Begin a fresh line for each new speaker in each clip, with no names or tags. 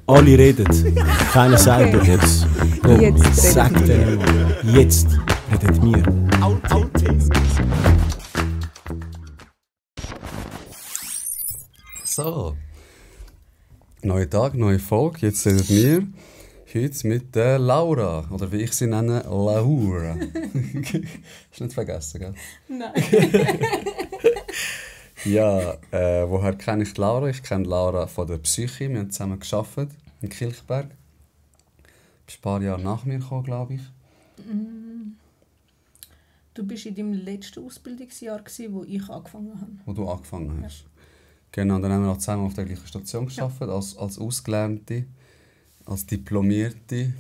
Alle reden, keiner sagt doch jetzt. Komm,
Jetzt
sag
redet
denen mal. Jetzt redet wir.
So. Neuer Tag, neue Folge. Jetzt sind wir heute mit der Laura. Oder wie ich sie nenne, Laura. Hast du nicht vergessen, gell?
Nein.
Ja, woher kenne ich die Laura? Ich kenne Laura von der Psyche. Wir haben zusammen gearbeitet in Kilchberg. Du bist ein paar Jahre nach mir gekommen, glaube ich.
Du warst in deinem letzten Ausbildungsjahr, wo ich angefangen habe.
Wo du angefangen hast. Ja. Genau, dann haben wir auch zusammen auf der gleichen Station gearbeitet, als Ausgelernte, als Diplomierte.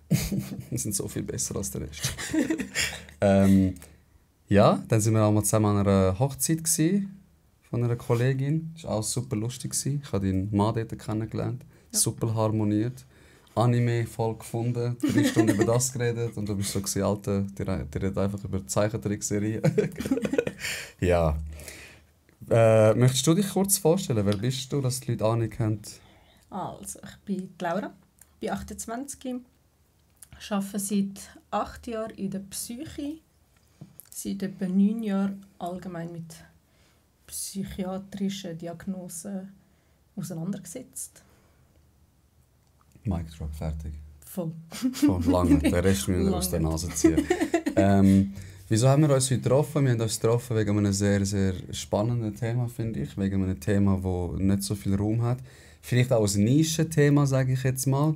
Wir sind so viel besser als der Rest. Ja, dann waren wir auch mal zusammen an einer Hochzeit von einer Kollegin. Das war auch super lustig. Ich habe deinen Mann dort kennengelernt. Ja. Super harmoniert. Anime voll gefunden, 3 Stunden über das geredet und du bist so gewesen, Alter, die redet einfach über Zeichentrickserien. Ja. Möchtest du dich kurz vorstellen? Wer bist du, dass die Leute Ahnung haben?
Also, ich bin Laura, bin 28, arbeite seit 8 Jahren in der Psyche, seit etwa 9 Jahren allgemein mit psychiatrischen Diagnosen auseinandergesetzt.
Mic drop, fertig.
Voll.
Schon lange, den Rest müssen wir aus der Nase ziehen. Wieso haben wir uns heute getroffen? Wir haben uns getroffen wegen einem sehr, sehr spannenden Thema, finde ich. Wegen einem Thema, das nicht so viel Raum hat. Vielleicht auch ein Nischenthema, sage ich jetzt mal.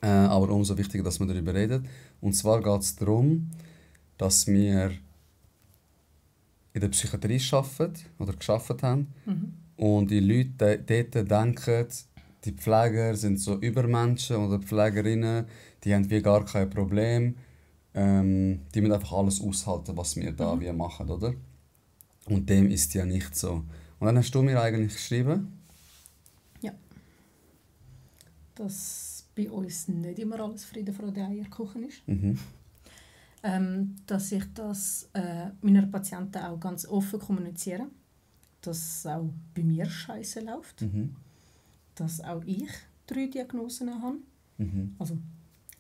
Aber umso wichtiger, dass wir darüber reden. Und zwar geht es darum, dass wir in der Psychiatrie arbeiten oder gearbeitet haben. Und die Leute dort denken, die Pfleger sind so Übermenschen oder Pflegerinnen, die haben wie gar kein Problem. Die müssen einfach alles aushalten, was wir da wie machen, oder? Und dem ist ja nicht so. Und dann hast du mir eigentlich geschrieben?
Ja. Dass bei uns nicht immer alles Friede, Freude, Eierkuchen ist. Dass ich das meiner Patienten auch ganz offen kommuniziere. Dass es auch bei mir scheiße läuft. Dass auch ich 3 Diagnosen habe. Also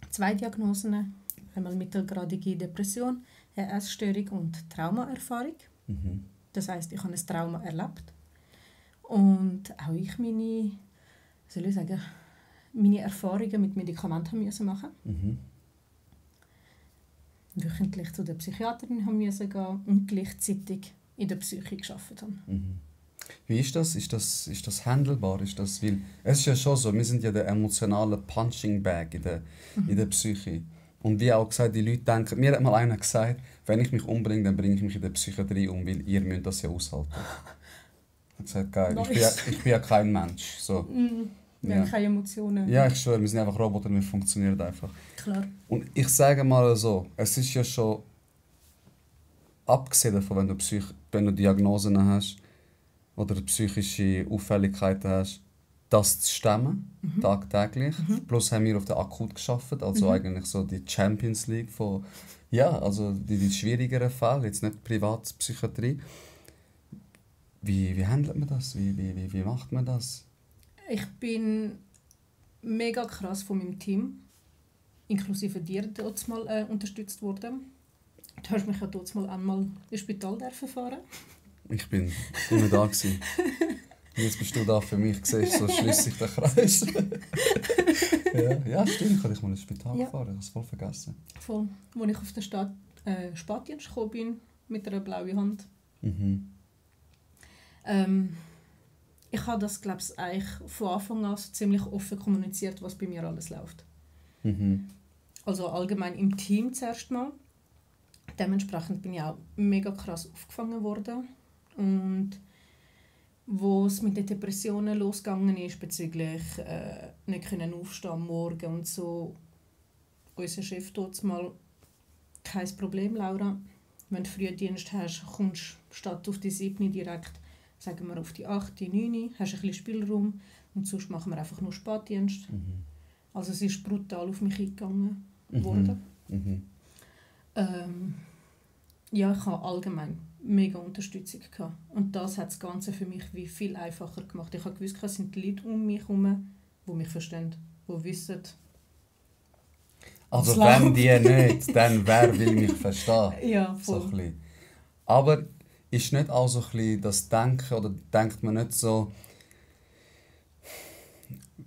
2 Diagnosen. Einmal mittelgradige Depression, eine Essstörung und Traumaerfahrung. Das heisst, ich habe ein Trauma erlebt. Und auch ich meine Erfahrungen mit Medikamenten machen musste. Wöchentlich zu der Psychiaterin musste gehen und gleichzeitig in der Psyche gearbeitet habe.
Wie ist das? Ist das handelbar? Ist das, weil es ist ja schon so, wir sind ja der emotionale Punching Bag in der Psyche. Und wie auch gesagt, die Leute denken, mir hat mal einer gesagt, wenn ich mich umbringe, dann bringe ich mich in der Psychiatrie um, weil ihr müsst das ja aushalten. Ich habe gesagt, geil, nice. ich bin ja kein Mensch. So.
Wir haben keine Emotionen.
Ja, ich schwöre, wir sind einfach Roboter, wir funktionieren einfach.
Klar.
Und ich sage mal so, es ist ja schon, abgesehen davon, wenn du Diagnosen hast oder psychische Auffälligkeiten hast, das zu stemmen, tagtäglich. Plus haben wir auf der Akut gearbeitet, also eigentlich so die Champions League von, ja, also die schwierigeren Fälle, jetzt nicht Privatpsychiatrie. Wie handelt man das? Wie macht man das?
Ich bin mega krass von meinem Team, inklusive dir, dort mal unterstützt worden. Du hast mich ja dort mal einmal ins Spital fahren. Ich
bin immer da gewesen. Jetzt bist du da für mich, siehst so schließt sich der Kreis. ja, stimmt, ich habe dich mal ins Spital gefahren, ich habe es voll vergessen.
Voll, als ich auf den Spätdienst gekommen bin, mit einer blauen Hand. Ich habe das, glaube ich, eigentlich von Anfang an so ziemlich offen kommuniziert, was bei mir alles läuft. Also allgemein im Team zuerst mal. Dementsprechend bin ich auch mega krass aufgefangen worden. Und wo es mit den Depressionen losgegangen ist, bezüglich nicht können aufstehen am Morgen und so, unser Chef dort mal, kein Problem, Laura. Wenn du Frühdienst hast, kommst du statt auf die 7 direkt, sagen wir auf die 8, 9, hast ein bisschen Spielraum und sonst machen wir einfach nur Spätdienst. Also es ist brutal auf mich eingegangen worden. Ja, ich habe allgemein mega Unterstützung gehabt. Und das hat das Ganze für mich wie viel einfacher gemacht. Ich habe gewusst, es sind die Leute um mich herum, die mich verstehen, die wissen,
Also
es
wenn
läuft.
die nicht, dann wer will mich verstehen?
Ja,
So
voll.
ein bisschen. Aber ist nicht auch so ein bisschen das Denken, oder denkt man nicht so,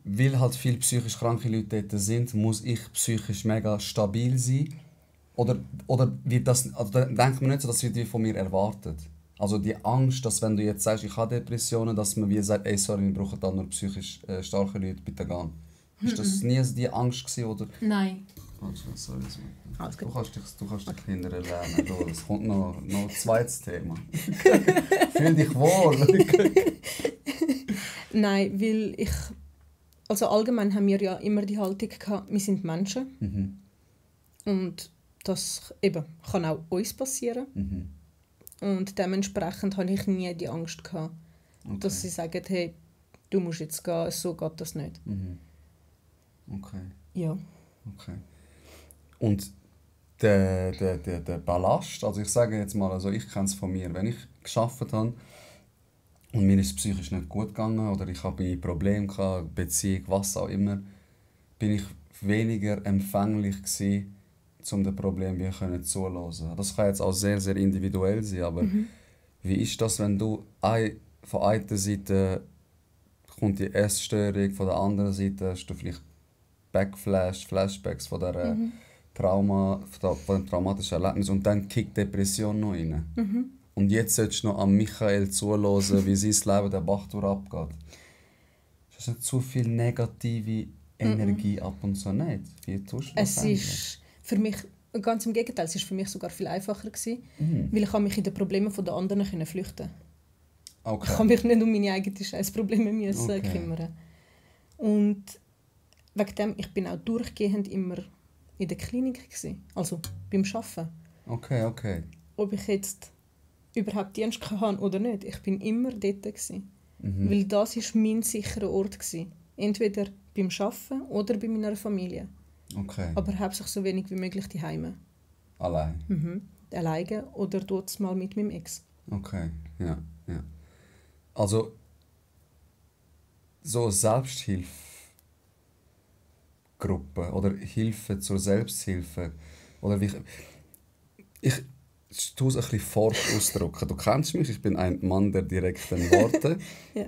weil halt viele psychisch kranke Leute dort sind, muss ich psychisch mega stabil sein? Oder wird das, also denkt man nicht so, das wird wie von mir erwartet? Also die Angst, dass wenn du jetzt sagst, ich habe Depressionen, dass man wie sagt, ey, sorry, wir brauchen dann nur psychisch starke Leute, bitte gehen. Ist das nie die Angst gewesen, oder?
Nein.
Also, sorry,
Alles gut.
du kannst dich hindern lernen. Es kommt noch ein zweites Thema. Fühl dich wohl.
Nein, weil also allgemein haben wir ja immer die Haltung gehabt, wir sind Menschen. Und das eben, kann auch uns passieren. Und dementsprechend hatte ich nie die Angst gehabt, dass sie sagen, hey, du musst jetzt gehen, so geht das nicht.
Okay.
Ja.
Okay. Und der Ballast, also ich sage jetzt mal, also ich kenne es von mir, wenn ich gearbeitet habe und mir ist es psychisch nicht gut gegangen oder ich habe Probleme gehabt, Beziehung, was auch immer, bin ich weniger empfänglich gewesen, um das Problem zuzuhören. Das kann jetzt auch sehr, sehr individuell sein, aber wie ist das, wenn du von einer Seite kommt die Essstörung, von der anderen Seite hast du vielleicht Flashbacks von der von dem traumatischen Erlebnis und dann kickt Depression noch rein. Und jetzt solltest du noch an Michael zuhören, wie sein Leben der Bach abgeht. Ist das nicht zu viel negative Energie ab und zu nicht? Wie tust du das
Es ist für mich, ganz im Gegenteil, es war für mich sogar viel einfacher gewesen, weil ich mich in den Problemen der anderen flüchten konnte.
Okay.
Ich habe mich nicht um meine eigenen Scheißprobleme kümmern. Und wegen dem, ich bin auch durchgehend immer in der Klinik gewesen, also beim Arbeiten.
Okay.
Ob ich jetzt überhaupt Dienst hatte oder nicht, ich bin immer dort gewesen. Weil das war mein sicherer Ort gewesen. Entweder beim Arbeiten oder bei meiner Familie.
Okay.
Aber hauptsächlich so wenig wie möglich die Heime.
Allein?
Alleine oder dort mal mit meinem Ex.
Okay, ja. Also, so Selbsthilfegruppen oder Hilfe zur Selbsthilfe, oder wie ich tue es ein bisschen forsch ausdrücken. Du kennst mich, ich bin ein Mann der direkten Worte.
Ja.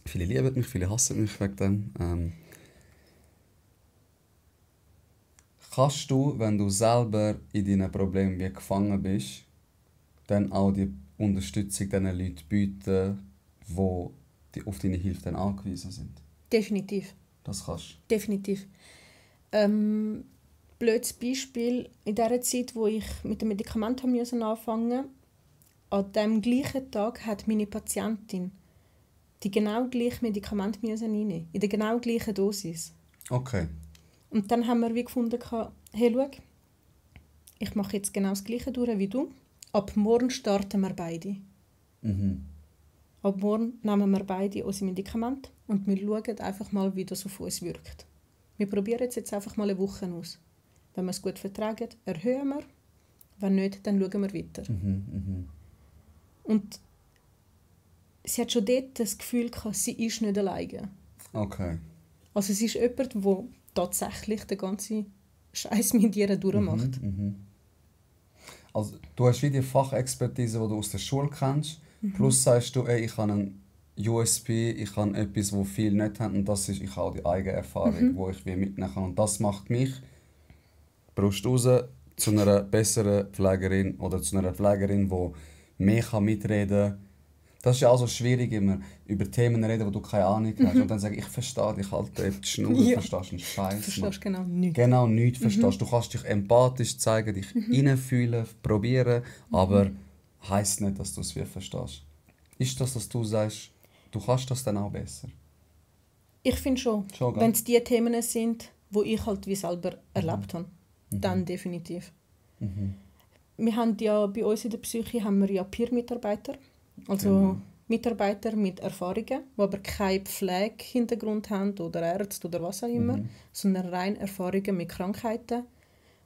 Viele lieben mich, viele hassen mich wegen dem. Kannst du, wenn du selber in deinen Problemen wie gefangen bist, dann auch die Unterstützung diesen Leuten bieten, die auf deine Hilfe dann angewiesen sind?
Definitiv.
Das kannst du?
Definitiv. Blödes Beispiel, in der Zeit, wo ich mit dem Medikament anfangen musste, an dem gleichen Tag hat meine Patientin die genau gleiche Medikamente rein, in der genau gleichen Dosis.
Okay.
Und dann haben wir wie gefunden, hey, schau, ich mache jetzt genau das Gleiche durch wie du. Ab morgen starten wir beide. Ab morgen nehmen wir beide unsere Medikamente und wir schauen einfach mal, wie das auf uns wirkt. Wir probieren es jetzt einfach mal eine Woche aus. Wenn wir es gut vertragen, erhöhen wir. Wenn nicht, dann schauen wir weiter. Und sie hat schon dort das Gefühl gehabt, sie ist nicht alleine.
Okay.
Also es ist jemand, der tatsächlich den ganzen Scheiß mit ihr durchmacht.
Also du hast wie die Fachexpertise, die du aus der Schule kennst, plus sagst du, ey, ich habe einen USP, ich habe etwas, das viele nicht haben, und das ist, ich habe die eigene Erfahrung, die ich wie mitnehmen kann. Und das macht mich, Brust raus, zu einer besseren Pflegerin oder zu einer Pflegerin, die mehr mitreden kann. Das ist ja auch so schwierig, immer über Themen reden, wo du keine Ahnung hast. Und dann sage ich verstehe dich, halt die Schnur, du verstehst einen Scheiß.
Du verstehst genau nichts.
Genau, nichts verstehst. Du kannst dich empathisch zeigen, dich reinfühlen, probieren, aber heisst nicht, dass du es wie verstehst. Ist das, dass du sagst, du kannst das dann auch besser?
Ich finde schon. Wenn es die Themen sind, die ich halt wie selber erlebt habe, dann definitiv. Wir haben ja bei uns in der Psyche haben wir ja Peer-Mitarbeiter, also Mitarbeiter mit Erfahrungen, die aber keinen Pflegehintergrund haben oder Ärzte oder was auch immer, sondern rein Erfahrungen mit Krankheiten.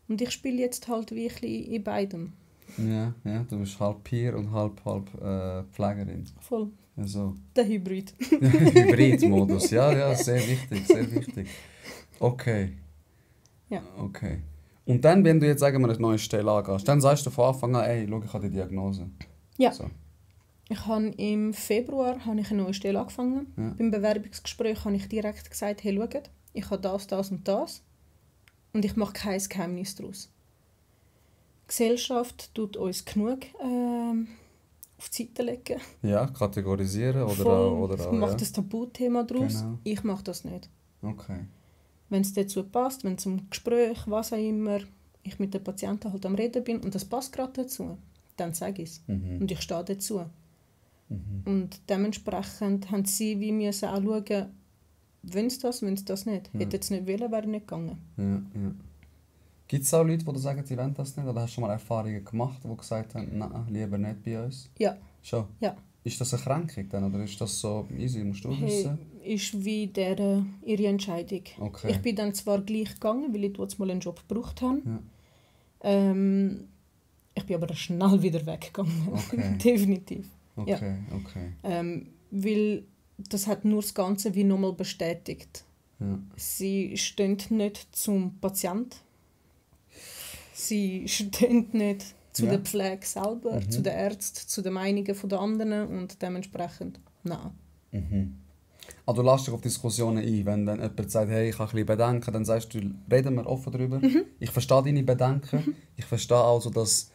Und ich spiele jetzt halt wie ein bisschen in beidem.
Ja, ja, du bist halb Peer und halb Pflegerin.
Voll.
Ja, so.
Der Hybrid.
Hybridmodus, ja, ja, sehr wichtig, sehr wichtig. Okay.
Ja.
Okay. Und dann, wenn du jetzt, sagen wir, eine neue Stelle angehst, dann sagst du von Anfang an, ey, schau, ich habe die Diagnose.
Ja.
So.
Ich habe im Februar eine neue Stelle angefangen.
Ja.
Beim Bewerbungsgespräch habe ich direkt gesagt, hey, schaut, ich habe das und das. Und ich mache kein Geheimnis daraus. Die Gesellschaft tut uns genug auf die Seite legen.
Ja, kategorisieren oder
Voll,
auch, oder auch,
macht
ja.
ein Tabuthema daraus.
Genau.
Ich mache das nicht.
Okay.
Wenn es dazu passt, wenn es im Gespräch, was auch immer, ich mit den Patienten halt am Reden bin und das passt gerade dazu, dann sage ich es.
Mhm.
Und ich stehe dazu.
Mhm.
Und dementsprechend haben sie wie müssen auch schauen, wenn es das nicht.
Ja.
Hätte es nicht wollen, wäre nicht gegangen.
Ja, ja. Gibt es auch Leute, die sagen, sie wollen das nicht? Oder hast du schon mal Erfahrungen gemacht, die gesagt haben, nein, lieber nicht bei uns?
Ja.
Schon?
Ja.
Ist das eine Krankung dann, oder ist das so easy, musst du
Hey,
wissen?
ist wie ihre Entscheidung.
Okay.
Ich bin dann zwar gleich gegangen, weil ich dort mal einen Job gebraucht habe.
Ja.
Ich bin aber schnell wieder weggegangen.
Okay.
Definitiv.
Okay, okay.
Weil das hat nur das Ganze wie nochmal bestätigt.
Ja.
Sie stehen nicht zum Patient. Sie stehen nicht zu
Ja.
der Pflege selber,
Mhm.
zu den Ärzten, zu den Meinungen der anderen und dementsprechend nein.
Mhm. Also du lässt dich auf Diskussionen ein. Wenn dann jemand sagt, hey, ich habe ein bisschen Bedenken, dann sagst du, reden wir offen darüber. Ich verstehe deine Bedenken. Ich verstehe also, dass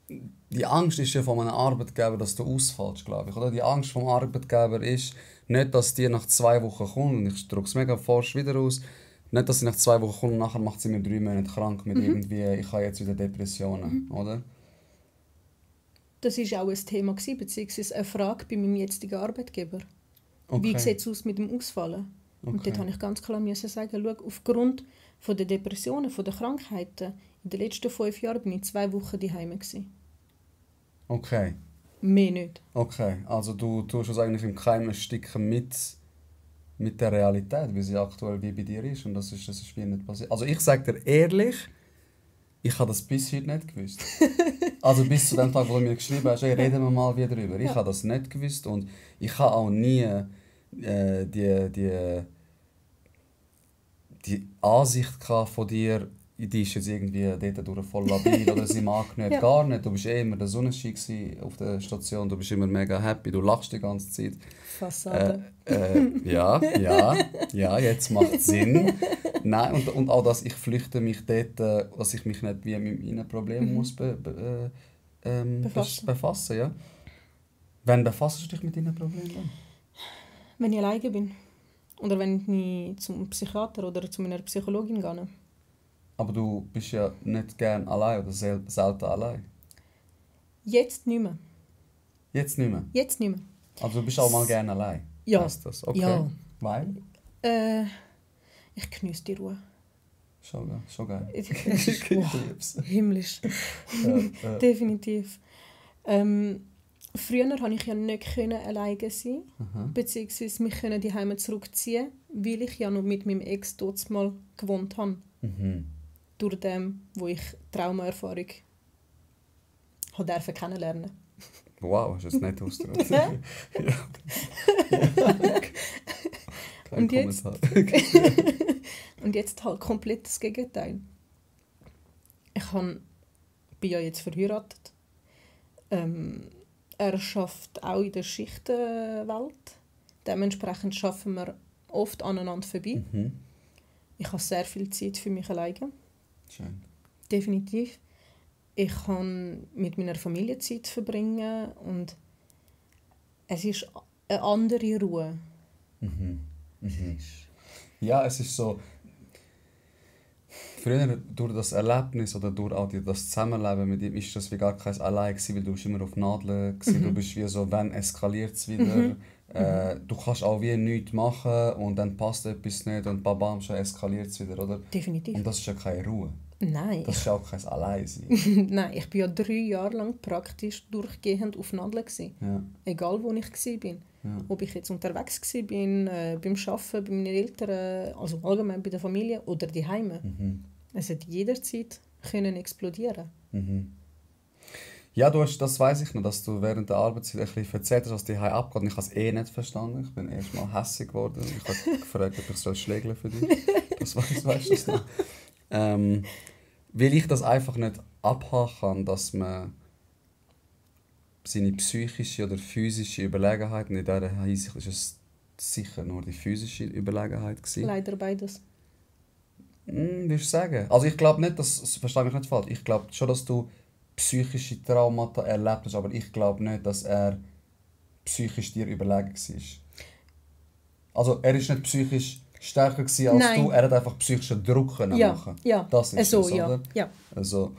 die Angst ist ja von einem Arbeitgeber, dass du ausfällst, glaube ich. Oder? Die Angst vom Arbeitgeber ist nicht, dass die nach 2 Wochen kommt, und ich drücke es mega forsch wieder aus, nicht, dass sie nach 2 Wochen kommt und nachher macht sie mir 3 Monate krank mit irgendwie, ich habe jetzt wieder Depressionen, oder?
Das war auch ein Thema, beziehungsweise eine Frage bei meinem jetzigen Arbeitgeber.
Okay.
Wie sieht es aus mit dem Ausfallen? Und
Okay.
dort musste ich ganz klar sagen, schau, aufgrund der Depressionen, der Krankheiten, in den letzten 5 Jahren bin ich 2 Wochen daheim.
Okay.
Mehr nicht.
Okay, also du tust es eigentlich im Keim ersticken mit der Realität, wie sie aktuell wie bei dir ist, und das ist wie nicht passiert. Also ich sage dir ehrlich, ich habe das bis heute nicht gewusst. Also bis zu dem Tag, wo du mir geschrieben hast, hey, reden wir mal wieder drüber. Ich habe das nicht gewusst und ich habe auch nie die Ansicht gehabt von dir, die ist jetzt irgendwie dort durch voll labil oder sie mag nicht,
Ja.
gar nicht. Du bist immer der Sonnenschein gewesen auf der Station, du bist immer mega happy, du lachst die ganze Zeit.
Fassade.
Ja, jetzt macht Sinn. Nein, und auch, dass ich flüchte mich dort, dass ich mich nicht wie mit meinen Problemen muss befassen. Ja. Wann befasst du dich mit deinen Problemen?
Wenn ich alleine bin. Oder wenn ich zum Psychiater oder zu meiner Psychologin gehe.
Aber du bist ja nicht gern allein oder selten allein.
Jetzt nicht mehr.
Jetzt nicht mehr.
Jetzt nicht mehr.
Also du bist auch mal gerne allein.
Ja.
Heisst das? Okay.
Ja.
Weil?
Ich genieße die Ruhe.
Schon geil.
Ich
Ich
wow,
lieb's.
himmlisch. Definitiv. Früher konnte ich ja nicht alleine sein, beziehungsweise mich die Heime zurückziehen, weil ich ja noch mit meinem Ex dort mal gewohnt habe.
Mhm.
Durch dem, wo ich Traumaerfahrung kennenlernen.
Wow, hast du es nicht ausgedrückt. Ja. Kein
Und jetzt?
Kommentar.
Und jetzt halt komplett das Gegenteil. Bin ja jetzt verheiratet. Er arbeitet auch in der Schichtenwelt. Dementsprechend arbeiten wir oft aneinander vorbei.
Mhm.
Ich habe sehr viel Zeit für mich alleine.
Schön.
Definitiv. Ich kann mit meiner Familie Zeit verbringen und es ist eine andere Ruhe.
Mhm. Mhm. Ja, es ist so. Früher, durch das Erlebnis oder durch auch das Zusammenleben mit ihm, ist das wie gar kein Allein gewesen, weil du bist immer auf Nadeln gewesen. Du bist wie so, wenn eskaliert es wieder. Du kannst auch wie nichts machen und dann passt etwas nicht und bam, schon eskaliert es wieder, oder?
Definitiv.
Und das ist ja keine Ruhe.
Nein.
Das ist ja auch kein Alleinsein.
Nein, ich war ja 3 Jahre lang praktisch durchgehend auf Nadeln.
Ja.
Egal, wo ich war.
Ja.
Ob ich jetzt unterwegs war, beim Arbeiten, bei meinen Eltern, also allgemein bei der Familie oder die Heime.
Mhm.
Es hat jederzeit explodieren.
Mhm. Ja, das weiss ich noch, dass du während der Arbeitszeit ein bisschen erzählt hast, was dir heim abgeht. Und ich habe es nicht verstanden. Ich bin erst mal hässig geworden. Ich habe gefragt, ob ich schlägeln für dich. Das weißt du das noch. Weil ich das einfach nicht abhaken kann, dass man seine psychische oder physische Überlegenheit, in dieser Hinsicht ist es sicher nur die physische Überlegenheit gewesen.
Leider beides.
Würdest du sagen? Also ich glaube nicht, verstehe mich nicht falsch, ich glaube schon, dass du psychische Traumata erlebt hast, aber ich glaube nicht, dass er psychisch dir überlegen war. Also er ist nicht psychisch stärker gewesen als
Nein.
du, er hat einfach psychischen Druck können machen.
Ja,
Das ist
so,
es, oder?
ja.
Also,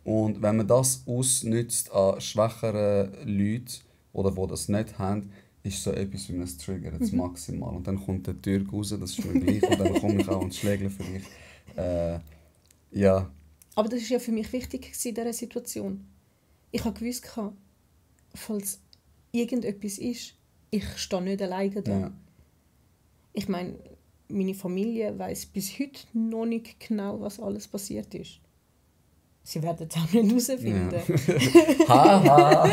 und wenn man das ausnützt an schwächeren Leuten, oder die das nicht haben, ist so etwas wie ein Trigger, jetzt maximal. Und dann kommt der Tür raus, das ist mir gleich, und dann komme ich auch und schlägle für dich. Ja.
Aber das war ja für mich wichtig in dieser Situation. Ich habe gewusst, falls irgendetwas ist, ich stehe nicht alleine da.
Ja.
Ich meine, meine Familie weiss bis heute noch nicht genau, was alles passiert ist. Sie werden es auch nicht herausfinden.
Ja. Haha!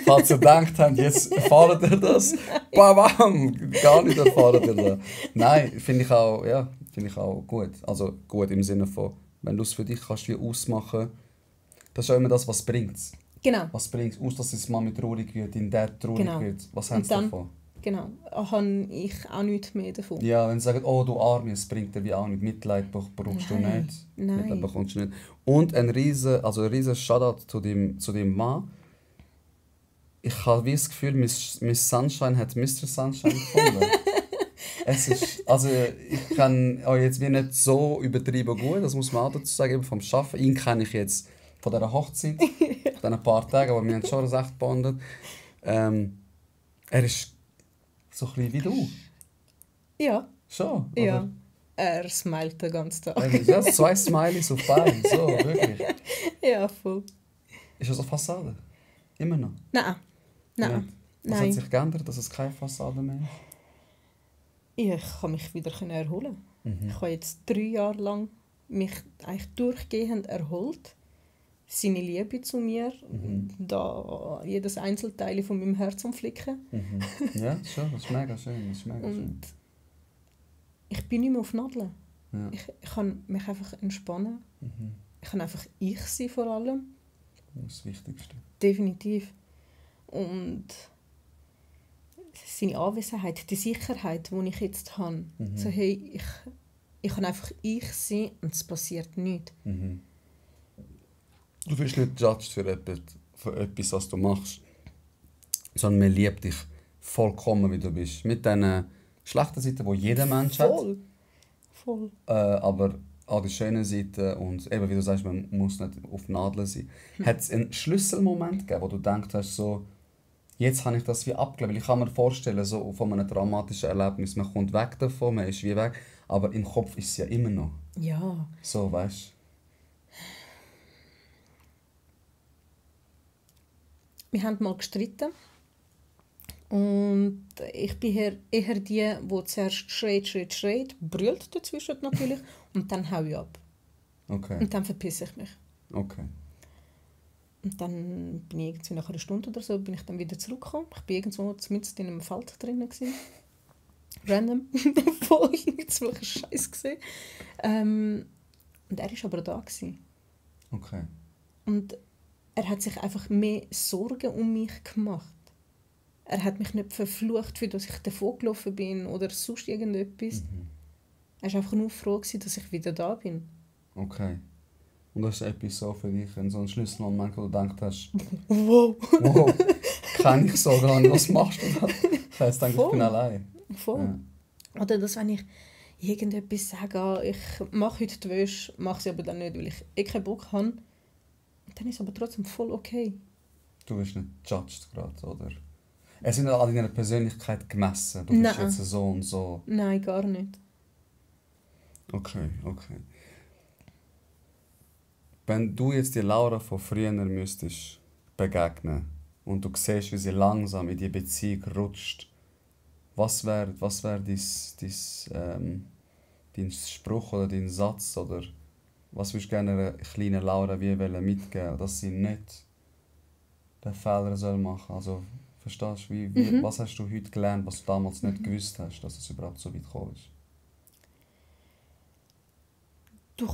Falls ihr gedacht habt, jetzt erfahrt ihr das. Bam! Gar nicht erfahrt ihr das. Nein, finde ich auch gut. Also gut im Sinne von, wenn du es für dich kannst wie ausmachen, das ist auch immer das, was bringt es.
Genau.
Was bringt es aus, dass deine Mami traurig wird, dein Dad traurig wird? Was haben sie davon?
Genau, habe ich auch nichts mehr davon.
Ja, wenn sie sagen, oh du Arme, es bringt dir wie auch nicht. Mitleid brauchst du nicht.
Nein.
Mitleid bekommst du nicht. Und ein riesen Shoutout zu deinem Mann. Ich habe wie das Gefühl, Miss Sunshine hat Mr. Sunshine gefunden. Es ist, also ich kann euch jetzt wie nicht so übertrieben gut, das muss man auch dazu sagen, eben vom Arbeiten. Ihn kenne ich jetzt von dieser Hochzeit, von diesen paar Tagen, aber wir haben schon echt gebondet. Er ist so ein bisschen wie du.
Ja.
Schon?
Ja.
Oder?
Er smilet den ganzen Tag.
Ja, 2 Smileys auf beiden, so, wirklich.
Ja, voll.
Ist das eine Fassade? Immer noch?
Nein.
Ja. Was hat
Nein.
sich geändert, dass es keine Fassade mehr ist?
Ich kann mich wieder erholen. Ich habe jetzt 3 Jahre lang mich eigentlich durchgehend erholt. Seine Liebe zu mir, da jedes Einzelteil von meinem Herz umflicken.
Ja, schon, das ist mega schön.
Und ich bin nicht mehr auf Nadeln.
Ja.
Ich kann mich einfach entspannen. Ich kann einfach ich sein vor allem.
Das ist das Wichtigste.
Definitiv. Und seine Anwesenheit, die Sicherheit, die ich jetzt habe. So, hey, ich kann einfach ich sein und es passiert nichts.
Du wirst nicht judged für etwas, was du machst, sondern man liebt dich vollkommen, wie du bist. Mit diesen schlechten Seiten, die jeder Mensch hat.
Voll.
Aber auch die schönen Seiten und eben, wie du sagst, man muss nicht auf Nadeln sein. Hat es einen Schlüsselmoment gegeben, wo du gedacht hast, so, jetzt habe ich das wie abgelegt? Weil ich kann mir vorstellen, so von einem traumatischen Erlebnis, man kommt weg davon, man ist wie weg, aber im Kopf ist es ja immer noch.
Ja.
So, weißt du?
Wir haben mal gestritten. Und ich bin eher die, die zuerst schreit, brüllt dazwischen natürlich, und dann hau ich ab.
Okay.
Und dann verpisse ich mich.
Okay.
Und dann bin ich irgendwie nach einer Stunde oder so bin ich dann wieder zurückgekommen. Ich war irgendwo mitten in einem Feld drin. Random. Voll irgendwelche Scheiß gesehen. Und er war aber da.
Okay.
Und er hat sich einfach mehr Sorgen um mich gemacht. Er hat mich nicht verflucht, für dass ich davon gelaufen bin oder sonst irgendetwas. Er war einfach nur froh, dass ich wieder da bin.
Okay. Und das ist etwas so für dich, so ein Schlüsselmoment, wo du gedacht hast,
wow,
kann ich so gar nicht, was machst du da? Ich habe jetzt gedacht, ich bin allein.
Voll. Ja. Oder dass, wenn ich irgendetwas sage, ich mache heute die Wäsche, mache sie aber dann nicht, weil ich keinen Bock habe, dann ist es aber trotzdem voll okay.
Du wirst nicht judged gerade, oder? Es sind an deiner Persönlichkeit gemessen. Du bist jetzt so und so.
Nein, gar nicht.
Okay. Wenn du jetzt die Laura von früher müsstest begegnen und du siehst, wie sie langsam in die Beziehung rutscht, was wär dein Spruch oder dein Satz? Oder was würdest du gerne einer kleinen Laura wie mitgeben, dass sie nicht den Fehler soll machen. Also, verstehst du, was hast du heute gelernt, was du damals nicht gewusst hast, dass es überhaupt so weit gekommen ist?
Du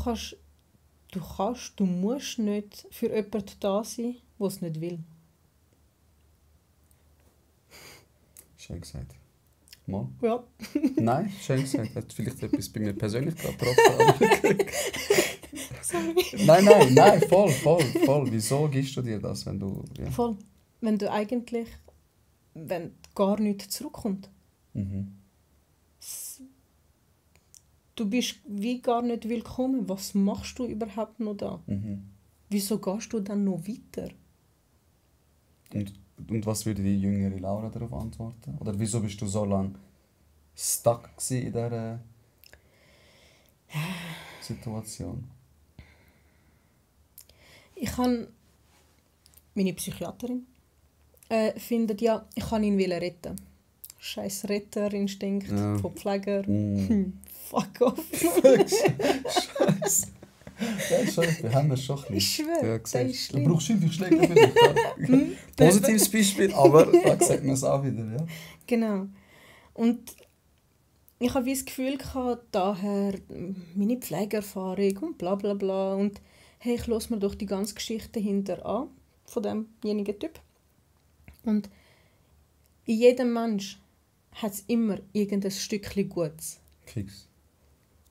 musst nicht für jemanden da sein, der es nicht will.
Schön gesagt. Mal?
Ja.
Nein, schön gesagt. Hat vielleicht etwas bei mir persönlich gerade getroffen.
Sorry.
Nein, voll. Wieso gibst du dir das, wenn du... Ja.
Voll. Wenn gar nichts zurückkommt. Du bist wie gar nicht willkommen. Was machst du überhaupt noch da? Wieso gehst du dann noch weiter?
Und was würde die jüngere Laura darauf antworten? Oder wieso bist du so lange stuck in dieser Situation?
Ich habe meine Psychiaterin findet ja, ich kann ihn retten. Scheiß Retterinstinkt von Pfleger. Fuck off.
Scheiße. Wir haben das schon ein bisschen.
Ich schwöre, das ist schlimm.
Du brauchst häufig Schläge für dich. Positives Beispiel, aber da sieht man es auch wieder. Ja.
Genau. Und ich habe das Gefühl gehabt, daher meine Pflegeerfahrung und bla bla bla. Und hey, ich höre mir doch die ganze Geschichte hinter an von demjenigen Typ. Und in jedem Mensch hat es immer irgendein Stückchen Gutes.
Kriegs.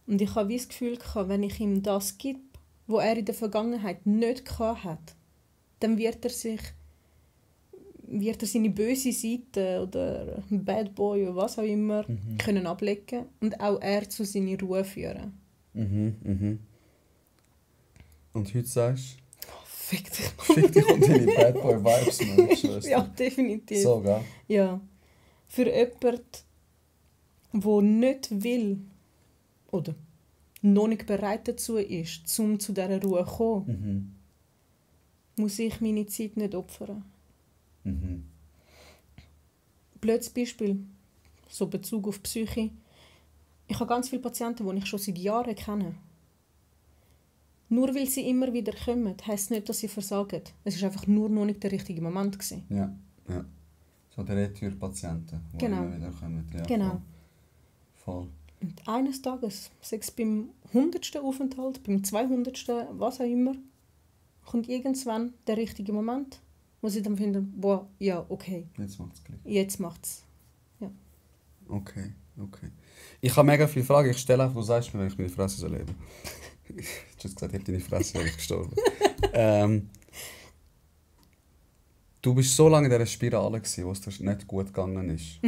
Und ich habe das Gefühl gehabt, wenn ich ihm das gebe, was er in der Vergangenheit nicht gehabt hat, dann wird er seine böse Seite oder Bad Boy oder was auch immer können ablegen und auch er zu seiner Ruhe führen.
Und heute sagst du?
Oh, fick dich.
Fick dich und deine Bad Boy Vibes, meine Schwester.
Ja, definitiv.
So, gell?
Ja. Für jemanden, der nicht will oder noch nicht bereit dazu ist, um zu dieser Ruhe zu kommen, muss ich meine Zeit nicht opfern. Blödes Beispiel, so Bezug auf Psyche. Ich habe ganz viele Patienten, die ich schon seit Jahren kenne. Nur weil sie immer wieder kommen, heisst nicht, dass sie versagen. Es war einfach nur noch nicht der richtige Moment gewesen.
Ja. So die Retour-Patienten, die
Genau.
immer wieder kommen. Ja,
Genau.
Voll.
Und eines Tages, sei es beim 100. Aufenthalt, beim 200., was auch immer, kommt irgendwann der richtige Moment, wo sie dann finden, boah, ja, okay.
Jetzt macht es Klick.
Jetzt macht's. Ja.
Okay. Ich habe mega viele Fragen. Ich stelle einfach, du sagst mir, wenn ich meine Fresse so lebe. Ich habe gesagt, ich habe deine Fresse, wäre ich gestorben. Du bist so lange in dieser Spirale gewesen, wo es dir nicht gut gegangen ist.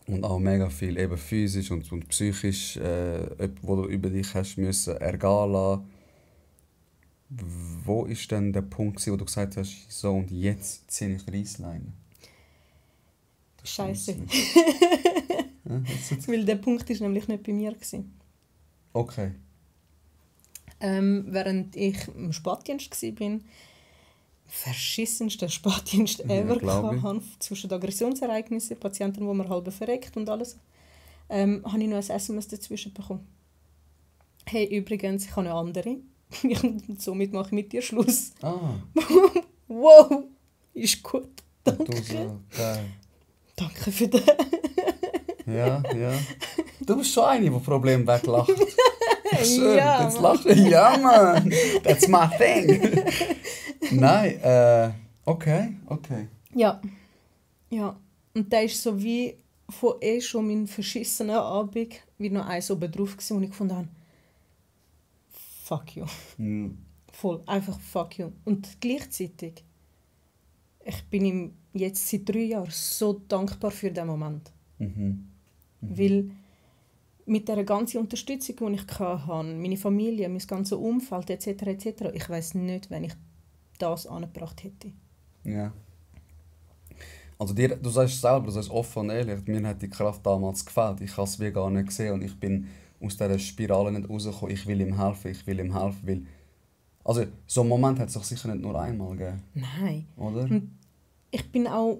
Und auch mega viel eben physisch und psychisch, wo du über dich hast müssen ergehen lassen. Wo war denn der Punkt, wo du gesagt hast, so und jetzt ziehe ich Reissleine?
Scheiße.
Ja,
Weil der Punkt war nämlich nicht bei mir.
Okay.
Während ich im Spätdienst war, verschissenster Spätdienst ever hatte, zwischen Aggressionsereignissen, Patienten, die man halb verreckt und alles, habe ich noch ein SMS dazwischen bekommen. Hey, übrigens, ich habe eine andere. Somit mache ich mit dir Schluss. Wow, ist gut. Danke. Danke für das.
Ja. Du bist schon eine, die Probleme weglacht. Schön,
Ja,
jetzt lachst du. Ja, Mann. That's my thing. Nein, okay.
Ja. Und da ist so wie von schon mein verschissener Abend wie noch eins oben drauf gewesen, und ich gefunden habe, fuck you. Voll, einfach fuck you. Und gleichzeitig, ich bin ihm jetzt seit 3 Jahren so dankbar für diesen Moment. Weil mit der ganzen Unterstützung, die ich hatte, meine Familie, mein ganzes Umfeld etc., ich weiss nicht, wenn ich das angebracht hätte.
Ja. Also du sagst selber, du sagst offen und ehrlich, mir hat die Kraft damals gefehlt. Ich habe es wie gar nicht gesehen und ich bin aus dieser Spirale nicht rausgekommen. Ich will ihm helfen, weil... Also so einen Moment hat es doch sicher nicht nur einmal gegeben.
Nein.
Oder?
Und ich bin auch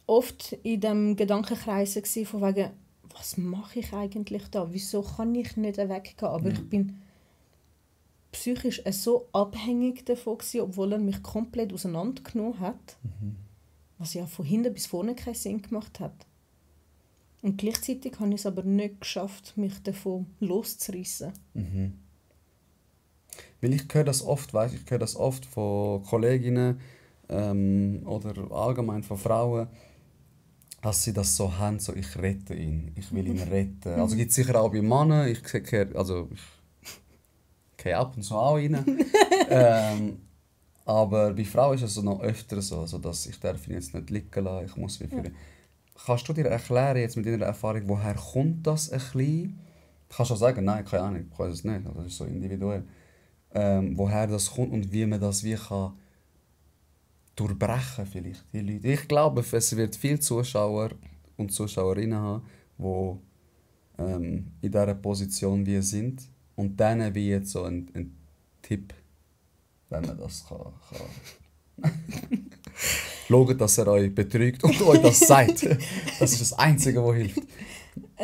oft in diesem Gedankenkreis von wegen, was mache ich eigentlich da? Wieso kann ich nicht weggehen? Aber ich bin psychisch so abhängig davon gewesen, obwohl er mich komplett auseinandergenommen hat, was ja von hinten bis vorne keinen Sinn gemacht hat. Und gleichzeitig habe ich es aber nicht geschafft, mich davon loszureissen.
Weil ich höre das oft, ich höre das oft von Kolleginnen oder allgemein von Frauen, dass sie das so haben, so ich rette ihn, ich will ihn retten. Also gibt es sicher auch bei Männern, ich gehe ab und zu auch rein. Aber bei Frauen ist es so noch öfter so, also dass ich darf ihn jetzt nicht liegen lassen, ich muss wie viel. Kannst du dir erklären, jetzt mit deiner Erfahrung, woher kommt das ein bisschen? Du kannst auch sagen, nein, keine Ahnung, ich weiß es nicht, das ist so individuell. Woher das kommt und wie man das wie kann durchbrechen vielleicht, die Leute. Ich glaube, es wird viele Zuschauer und Zuschauerinnen haben, die in dieser Position wie sind und denen wie jetzt so ein Tipp, wenn man das kann. Schaut, dass er euch betrügt und euch das sagt. Das ist das Einzige, was hilft.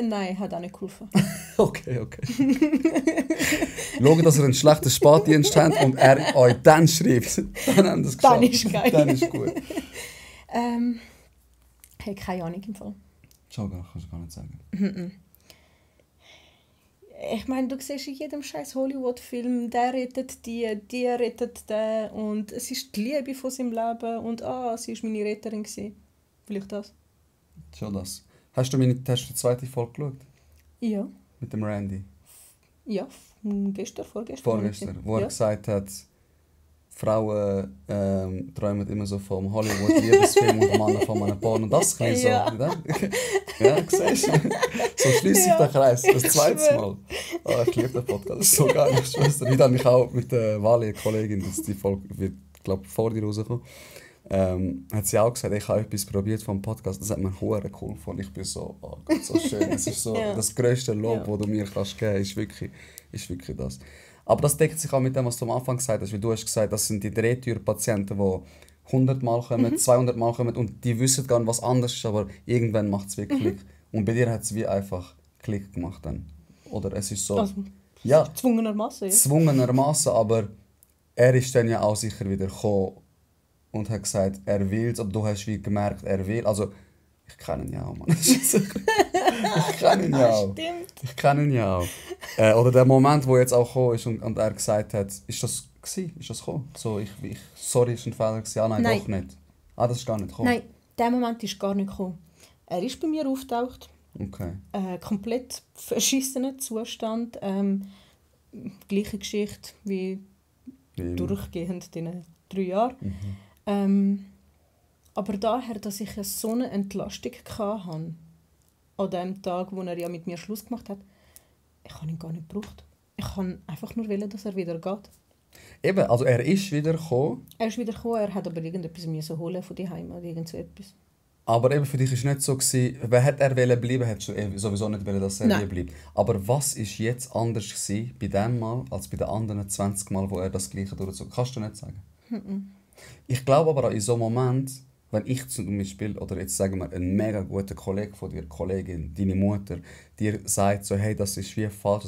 Nein, hat auch nicht geholfen.
Okay. Schaut, dass ihr einen schlechten Spätdienst habt und er euch dann schreibt. Dann haben wir das geschafft.
Dann ist geil.
Dann ist gut.
Hey, keine Ahnung im Fall.
Schon kannst du gar nicht sagen.
Ich meine, du siehst in jedem scheiß Hollywood-Film, der rettet die rettet den und es ist die Liebe von seinem Leben und sie war meine Retterin gewesen. Vielleicht das.
Schon das. Hast du die zweite Folge geschaut?
Ja.
Mit dem Randy?
Ja, vorgestern.
Vorgestern, wo er gesagt hat, Frauen träumen immer so vom Hollywood-Liebesfilm und Männer von einem Porn. Und das ist so.
Ja.
Ja, siehst du? So schließt sich der Kreis. Das zweite Mal. Oh, ich liebe den Podcast. Das ist so geil. Heute habe ich auch mit der Wally, eine Kollegin, die Folge wird, glaube vor dir rausgekommen, hat sie auch gesagt, ich habe etwas probiert vom Podcast. Das hat mir hure cool gefunden. Ich bin so, oh Gott, so schön. Es ist so das grösste Lob, das du mir kannst geben kannst, ist wirklich das. Aber das deckt sich auch mit dem, was du am Anfang gesagt hast. Weil du hast gesagt, das sind die Drehtürpatienten, die 100 Mal kommen, 200 Mal kommen und die wissen gar nicht, was anders ist, aber irgendwann macht es wirklich Klick. Und bei dir hat es wie einfach Klick gemacht dann. Oder es ist so...
Also,
ja,
zwungenermassen. Ja.
Zwungenermassen, aber er ist dann ja auch sicher wieder gekommen und hat gesagt, er will es, aber du hast wie gemerkt, er will. Also, ich kenne ihn ja auch, Mann. Ich kenne ihn ja auch.
Stimmt.
Ich kenne ihn ja auch. Oder der Moment, wo jetzt auch gekommen ist und er gesagt hat, ist das gekommen? So, sorry, ist ein Fehler gewesen. Ah, nein, doch nicht. Ah, das ist gar nicht gekommen.
Nein, der Moment ist gar nicht gekommen. Er ist bei mir aufgetaucht.
Okay.
Komplett verschissener Zustand. Gleiche Geschichte wie durchgehend in diesen 3 Jahren. Aber daher, dass ich so eine Entlastung hatte, an dem Tag, wo er ja mit mir Schluss gemacht hat, ich habe ihn gar nicht gebraucht. Ich wollte einfach nur, dass er wieder geht.
Eben, also er ist wieder gekommen.
Er ist wieder gekommen, er hat aber irgendetwas müssen holen von die Heim oder irgend so etwas.
Aber eben für dich war es nicht so gewesen, wer hätte er bleiben, hättest du sowieso nicht wollen, dass er bleibt. Aber was war jetzt anders gewesen bei dem Mal, als bei den anderen 20 Mal, wo er das Gleiche durchzog? Kannst du nicht sagen. Ich glaube aber auch in so einem Moment, wenn ich zum Beispiel, oder jetzt sagen wir, ein mega guter Kollege von dir, Kollegin, deine Mutter, dir sagt so, hey, das ist wie falsch,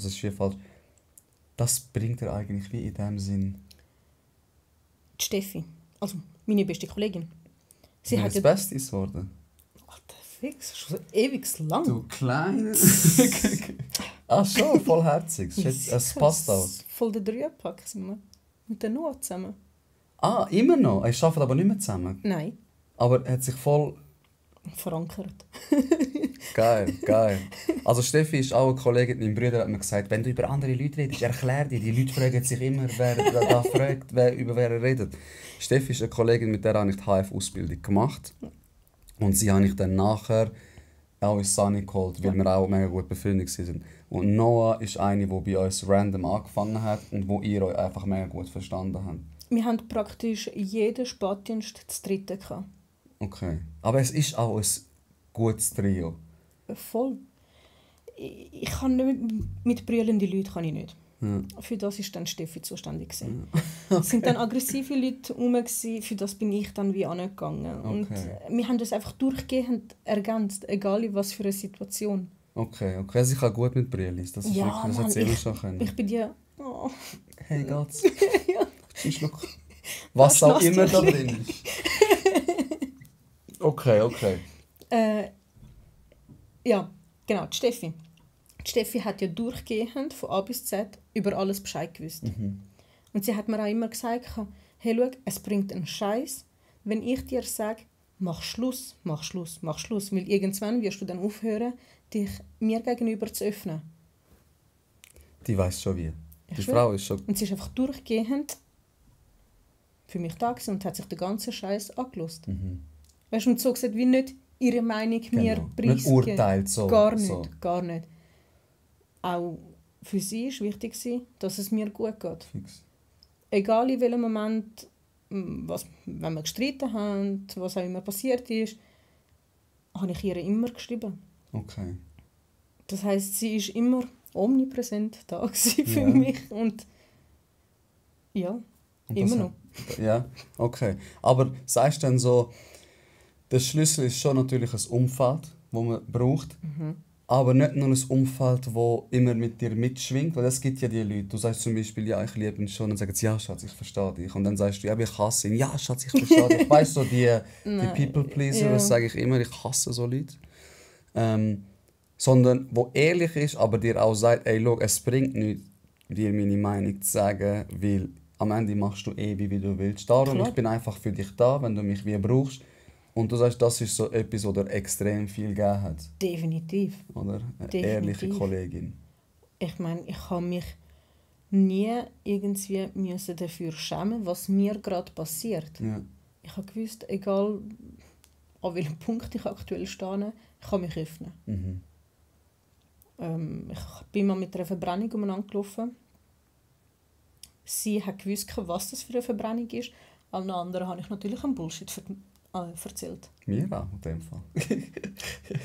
das bringt er eigentlich wie in dem Sinn.
Die Steffi, also meine beste Kollegin. Sie hat
das Beste ist geworden.
Alter, fix, schon so ewig lang.
Du klein. Ach schon, voll herzig. Es passt auch.
Voll der Dreierpack sind wir. Mit der Noah zusammen.
Ah, immer noch? Ihr arbeitet aber nicht mehr zusammen?
Nein.
Aber hat sich voll...
verankert.
Geil. Also Steffi ist auch eine Kollegin, mein Bruder hat mir gesagt, wenn du über andere Leute redest, erklär dir. Die Leute fragen sich immer, wer da fragt, über wer er redet. Steffi ist eine Kollegin, mit der habe ich die HF-Ausbildung gemacht. Und sie habe ich dann nachher auch ins Sunny geholt, weil wir auch mega gut befreundet waren. Und Noah ist eine, die bei uns random angefangen hat und wo ihr euch einfach mega gut verstanden habt.
Wir hatten praktisch jeden Spätdienst zu dritten gehabt.
Okay. Aber es ist auch ein gutes Trio.
Voll. Ich kann nicht mit brüllenden Leuten kann ich nicht. Ja. Für das war dann Steffi zuständig. Ja. Okay. Es sind dann aggressive Leute herum, für das bin ich dann wie angegangen. Okay. Und wir haben das einfach durchgehend ergänzt, egal in was für eine Situation.
Okay. Also ich kann gut mit Brüllis, das ist wirklich, das hat sie immer schon können.
Ich bin ja... Oh.
hey, geht's? Ein Schluck. Was auch immer da drin ist. Okay.
Ja, genau, die Steffi. Die Steffi hat ja durchgehend von A bis Z über alles Bescheid gewusst. Und sie hat mir auch immer gesagt, hey, schau, es bringt einen Scheiß, wenn ich dir sage, mach Schluss. Weil irgendwann wirst du dann aufhören, dich mir gegenüber zu öffnen.
Die weiss schon wie. Die
schwör.
Frau ist schon...
Und sie ist einfach durchgehend für mich da gewesen und hat sich den ganzen Scheiß angehört. Weißt du, und so gesagt, wie nicht ihre Meinung mir preisgeben.
Nicht urteilt so.
Gar nicht,
so.
gar nicht. Auch für sie war wichtig, dass es mir gut geht.
Fix.
Egal in welchem Moment, wenn wir gestritten haben, was auch immer passiert ist, habe ich ihr immer geschrieben.
Okay.
Das heisst, sie ist immer omnipräsent da für mich. Und ja, und immer noch.
Ja, okay. Aber sagst du dann so, der Schlüssel ist schon natürlich ein Umfeld, das man braucht. Aber nicht nur ein Umfeld, das immer mit dir mitschwingt. Weil es gibt ja die Leute, du sagst zum Beispiel, ja, ich liebe ihn schon. Und dann sagen sie, ja, Schatz, ich verstehe dich. Und dann sagst du, ja, aber ich hasse ihn. Ja, Schatz, ich verstehe dich. Weißt du, so die People-Pleaser, das sage ich immer, ich hasse so Leute. Sondern, wo ehrlich ist, aber dir auch sagt, ey, schau, es bringt nichts, dir meine Meinung zu sagen, weil am Ende machst du wie du willst. Darum,
Klar.
Ich bin einfach für dich da, wenn du mich wie brauchst. Und du sagst, das ist so etwas, was dir extrem viel gegeben hat.
Definitiv.
Oder? Eine
Definitiv.
ehrliche Kollegin.
Ich meine, ich habe mich nie irgendwie müssen dafür schämen, was mir gerade passiert.
Ja.
Ich habe gewusst, egal an welchem Punkt ich aktuell stehe, ich kann mich öffnen. Ich bin mal mit einer Verbrennung umeinander gelaufen. Sie hat gewusst, was das für eine Verbrennung ist. Allen anderen habe ich natürlich einen Bullshit erzählt.
Mir auch, in dem Fall.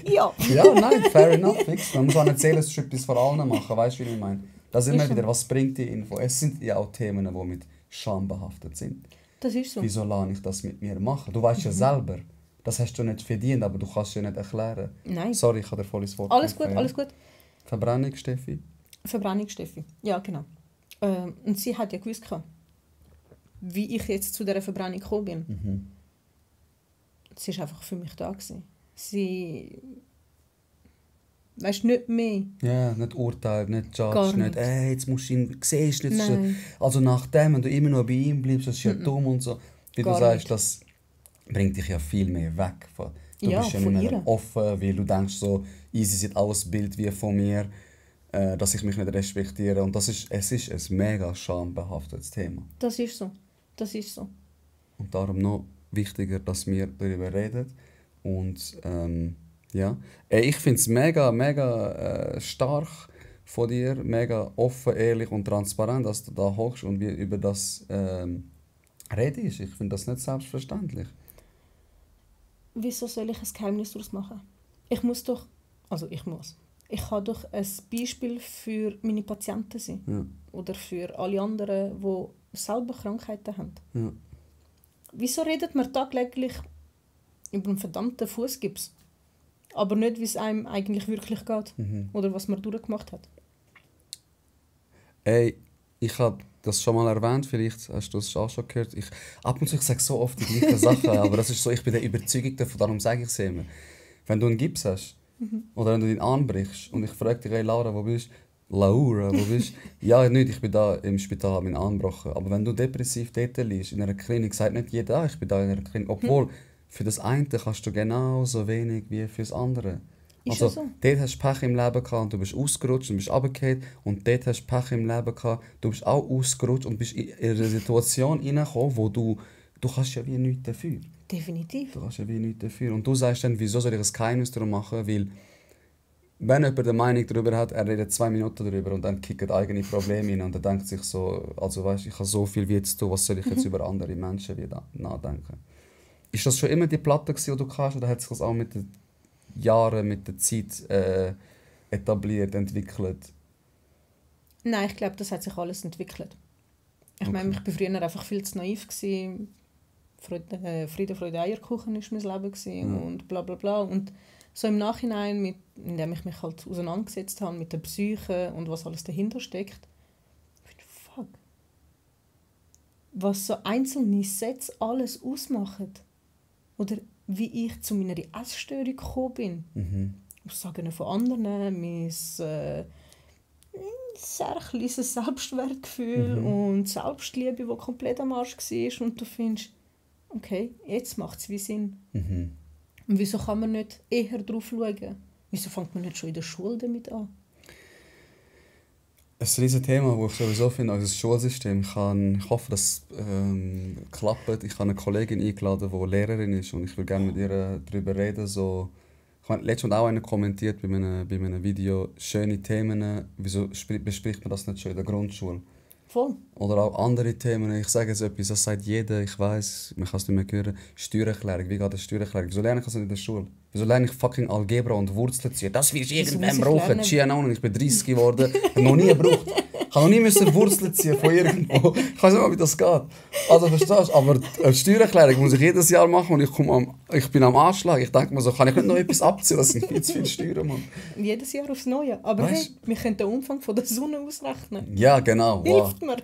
Ja.
Ja, nein, fair enough. Fix. Man muss auch nicht erzählen, es ist etwas vor allen machen. Weißt du, wie ich meine? Das ist immer wieder, was bringt die Info? Es sind ja auch Themen, die mit Scham behaftet sind.
Das ist so.
Wieso lasse ich das mit mir machen? Du weißt ja selber, das hast du nicht verdient, aber du kannst es ja nicht erklären.
Nein.
Sorry, ich habe dir voll ins Wort
Alles
gegeben,
gut, alles gut.
Verbrennung, Steffi?
Verbrennung, Steffi. Ja, genau. Und sie hat ja gewusst, wie ich jetzt zu dieser Verbrennung gekommen bin. Sie war einfach für mich da gewesen. Sie... Weißt du, nicht mehr.
Ja, nicht urteilt, nicht
Gar
judge,
nicht.
nicht jetzt musst du ihn, siehst du nicht.
Nein.
Also nachdem, wenn du immer noch bei ihm bleibst, das ist ja dumm und so. Wie
Gar
du sagst,
nicht.
das bringt dich ja viel mehr weg. Du
Ja,
bist ja
von
nicht mehr
ihr.
offen, weil du denkst so, easy sieht alles Bild wie von mir, dass ich mich nicht respektiere. Und es ist ein mega schambehaftetes Thema.
Das ist so. Das ist so.
Und darum noch wichtiger, dass wir darüber reden. Und ja, ich finde es mega stark von dir, mega offen, ehrlich und transparent, dass du da hockst und wir über das redest. Ich finde das nicht selbstverständlich.
Wieso soll ich ein Geheimnis daraus machen? Ich muss. Ich kann doch ein Beispiel für meine Patienten sein.
Ja.
Oder für alle anderen, die selber Krankheiten haben.
Ja.
Wieso redet man tagtäglich über einen verdammten Fußgips? Aber nicht, wie es einem eigentlich wirklich geht. Oder was man durchgemacht hat.
Ey, ich habe das schon mal erwähnt, vielleicht hast du das auch schon gehört. Ab und zu sage so oft die gleichen Sachen, aber das ist so, ich bin der Überzeugung davon, darum sage ich es immer. Wenn du einen Gips hast, oder wenn du den anbrichst und ich frage dich, hey Laura, wo bist du? Laura, wo bist du? Ja, nicht, ich bin da im Spital, habe mich angebrochen. Aber wenn du depressiv dort liegst, in einer Klinik, sagt nicht jeder, ich bin da in einer Klinik. Obwohl, für das eine kannst du genauso wenig wie für das andere.
Ist
Also,
ja so.
dort hast du Pech im Leben gehabt und du bist ausgerutscht und bist runtergefallen. Und dort hast du Pech im Leben gehabt, du bist auch ausgerutscht und bist in eine Situation hineingekommen, wo du kannst ja wie nichts dafür.
Definitiv.
Du kannst ja wie nichts dafür. Und du sagst dann, wieso soll ich ein Geheimnis darum machen? Weil, wenn jemand eine Meinung darüber hat, er redet 2 Minuten darüber und dann kickt eigene Probleme rein und er denkt sich so, also weißt, ich habe so viel wie jetzt tun, was soll ich jetzt über andere Menschen wieder nachdenken? Ist das schon immer die Platte gewesen, die du hast, oder hat sich das auch mit den Jahren, mit der Zeit etabliert, entwickelt?
Nein, ich glaube, das hat sich alles entwickelt. Ich meine, ich war früher einfach viel zu naiv gewesen. Friede, Freude, Eierkuchen war mein Leben gewesen und bla bla bla. Und so im Nachhinein, indem ich mich halt auseinandergesetzt habe mit der Psyche und was alles dahinter steckt, fuck, was so einzelne Sätze alles ausmachen. Oder wie ich zu meiner Essstörung gekommen bin. Aussagen von anderen, mein sehr kleines Selbstwertgefühl und Selbstliebe, die komplett am Arsch war. Und du findest, okay, jetzt macht es wie Sinn. Und wieso kann man nicht eher drauf schauen? Wieso fängt man nicht schon in der Schule damit an?
Ein riesiges Thema, das ich sowieso finde, also das Schulsystem. Ich hoffe, dass es klappt. Ich habe eine Kollegin eingeladen, die Lehrerin ist und ich würde gerne mit ihr darüber reden. So, ich habe letztens auch einen kommentiert bei einem Video, schöne Themen, wieso bespricht man das nicht schon in der Grundschule?
Voll.
Oder auch andere Themen. Ich sage jetzt etwas, das sagt jeder, ich weiss, man kann es nicht mehr hören. Steuererklärung, wie geht das Steuererklärung? Wieso lerne ich das nicht in der Schule? Wieso lerne ich fucking Algebra und Wurzeln ziehen? Das wirst du irgendwann brauchen. Keine Ahnung, ich bin 30 geworden, habe noch nie gebraucht. Ich habe noch nie Wurzeln ziehen von irgendwo. Ich weiß nicht mal, wie das geht. Also verstehst du? Aber eine Steuererklärung muss ich jedes Jahr machen und ich bin am Anschlag. Ich denke mir so, kann ich nicht noch etwas abziehen? Das sind viel zu viele Steuern, Mann.
Jedes Jahr aufs Neue. Aber hey, wir können den Umfang von der Sonne ausrechnen.
Ja, genau.
Hilft mir.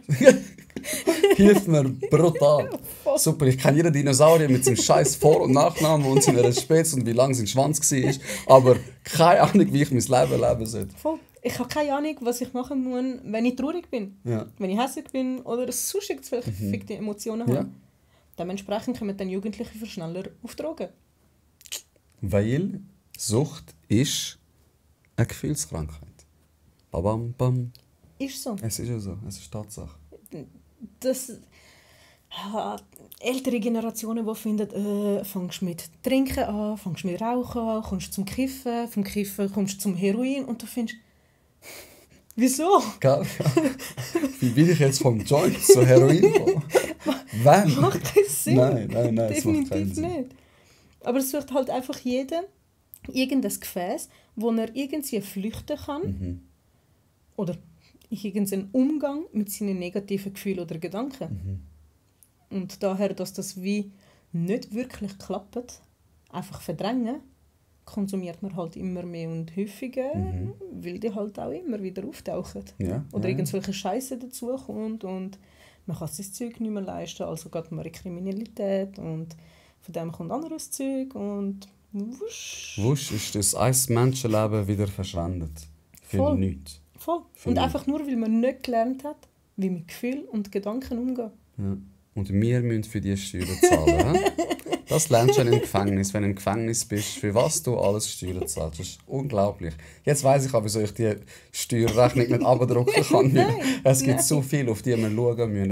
Hilft mir brutal. Super, ich kenne jeden Dinosaurier mit seinem scheiß Vor- und Nachnamen und seiner Spätz und wie lang sein Schwanz war. Aber keine Ahnung, wie ich mein Leben leben soll.
Voll. Ich habe keine Ahnung, was ich machen muss, wenn ich traurig bin.
Ja.
Wenn ich hässlich bin oder sonst irgendwelche fickte Emotionen habe.
Ja.
Dementsprechend kommen dann Jugendliche viel schneller auf Drogen.
Weil Sucht ist eine Gefühlskrankheit. Bam, bam.
Ist so.
Es ist ja so, es ist Tatsache.
Das ältere Generationen, die finden, fängst mit Trinken an, fängst mit Rauchen an, kommst zum Kiffen, vom Kiffen kommst du zum Heroin und du findest, wieso?
Wie bin ich jetzt vom Joint zu Heroin gekommen? Wann?
Macht keinen Sinn.
Nein, es macht keinen
Definitiv
Sinn.
nicht. Aber es sucht halt einfach jeder irgendein Gefäß, wo er irgendwie flüchten kann oder irgendeinen Umgang mit seinen negativen Gefühlen oder Gedanken. Und daher, dass das wie nicht wirklich klappt, einfach verdrängen, konsumiert man halt immer mehr und häufiger, weil die halt auch immer wieder auftauchen.
Ja,
Oder
ja.
irgendwelche Scheiße dazukommt und man kann sich das Zeug nicht mehr leisten, also geht man in Kriminalität und von dem kommt anderes Zeug und wusch.
Wusch ist das ein Menschenleben wieder verschwendet. Für
Voll.
nichts.
Voll.
Für
Und
nichts.
einfach nur, weil man nicht gelernt hat, wie mit Gefühlen und Gedanken umgehen.
Ja. Und wir müssen für die Steuern zahlen. He? Das lernst du im Gefängnis, wenn du im Gefängnis bist, für was du alles Steuern zahlst. Das ist unglaublich. Jetzt weiss ich auch, wieso ich die Steuerrechnung nicht abdrucken kann. Es gibt so viel, auf die wir schauen müssen.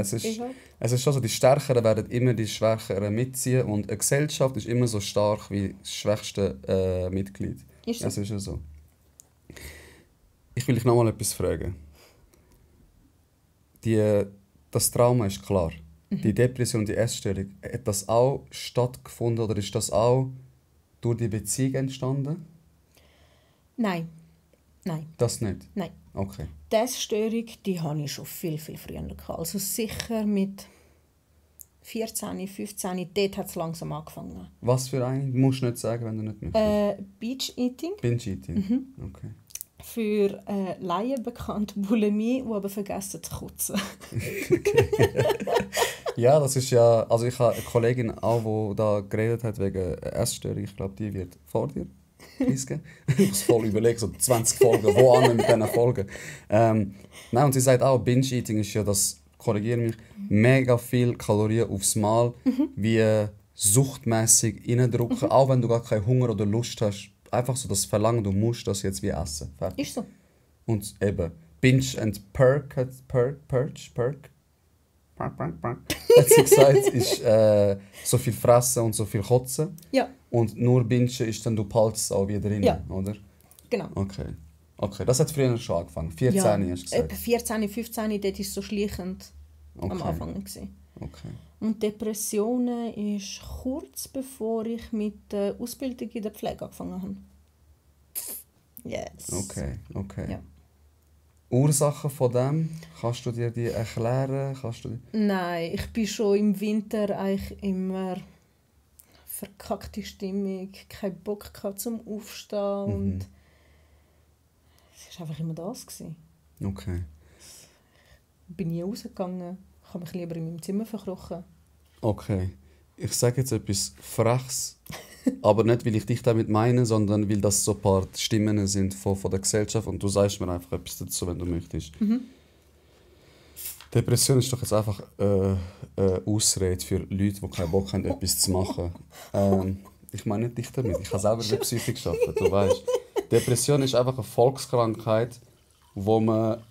Es ist schon so, die Stärkeren werden immer die Schwächeren mitziehen und eine Gesellschaft ist immer so stark wie das schwächste Mitglied.
Ist so.
Es ist ja so. Ich will dich noch mal etwas fragen. Das Trauma ist klar. Die Depression, die Essstörung, hat das auch stattgefunden oder ist das auch durch die Beziehung entstanden?
Nein. Nein.
Das nicht?
Nein.
Okay.
Die Essstörung, die hatte ich schon viel, viel früher gehabt. Also sicher mit 14, 15, dort hat es langsam angefangen.
Was für eine? Du musst nicht sagen, wenn du nicht möchtest.
Binge-Eating.
Binge-Eating? Okay.
Für Laien bekannt Bulimie, die aber vergessen zu kotzen.
Ja, das ist ja... Also ich habe eine Kollegin auch, die da geredet hat wegen Essstörung. Ich glaube, die wird vor dir preisgeben. Ich muss voll überlegen, so 20 Folgen, wo an mit diesen Folgen. Nein, und sie sagt auch, Binge-Eating ist ja das, korrigiere mich, mega viel Kalorien aufs Mal, wie suchtmässig reindrücken, auch wenn du gar keinen Hunger oder Lust hast. Einfach so das Verlangen, du musst das jetzt wie essen. Fertig.
Ist so.
Und eben, Binge and Perk, hat sie gesagt, ist so viel fressen und so viel kotzen.
Ja,
Und nur Bingen ist dann, du behaltst es auch wieder drin,
Ja.
oder?
genau.
Okay, das hat früher schon angefangen. 14
Ja,
hast du gesagt.
etwa 14, 15, dort war es so schleichend am
Okay.
Anfang gewesen.
Okay.
Und Depressionen ist kurz bevor ich mit der Ausbildung in der Pflege angefangen habe. Yes.
Okay.
Ja.
Ursachen von dem, kannst du dir die erklären?
Nein, ich bin schon im Winter eigentlich immer verkackte Stimmung, keinen Bock gehabt zum Aufstehen und es war einfach immer das gewesen.
Okay.
Bin nie rausgegangen, Ich kann mich lieber in meinem Zimmer verkrochen.
Okay. Ich sage jetzt etwas Freches, aber nicht, weil ich dich damit meine, sondern weil das so ein paar Stimmen sind von der Gesellschaft und du sagst mir einfach etwas dazu, wenn du möchtest. Depression ist doch jetzt einfach eine Ausrede für Leute, die keinen Bock haben, etwas zu machen. Ich meine nicht dich damit, ich habe selber in der Psyche gearbeitet, du weißt. Depression ist einfach eine Volkskrankheit, wo man,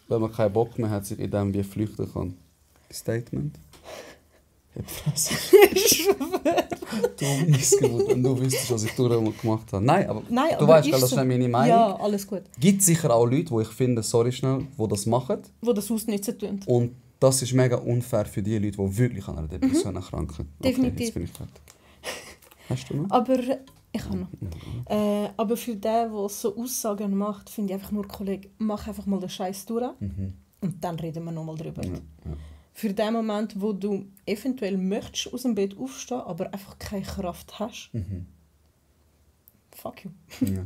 wenn man keinen Bock mehr hat, sich in dem wie flüchten kann. Statement? Du Missgeburt, und du wüsstest, was ich gemacht habe. Nein, aber du weißt, das ist nicht meine Meinung.
Ja, alles gut.
Es gibt sicher auch Leute, die ich finde, sorry schnell, die das machen.
Die das ausnutzen tun.
Und das ist mega unfair für die Leute, die wirklich an einer Depression erkranken.
Definitiv.
Okay, jetzt bin ich fertig. Hast du noch?
Aber ich habe noch. Aber für den, der so Aussagen macht, finde ich einfach nur, Kollege, mach einfach mal den Scheiß durch. Und dann reden wir nochmal drüber.
Ja.
Für den Moment, wo du eventuell möchtest aus dem Bett aufstehen, aber einfach keine Kraft hast, fuck you.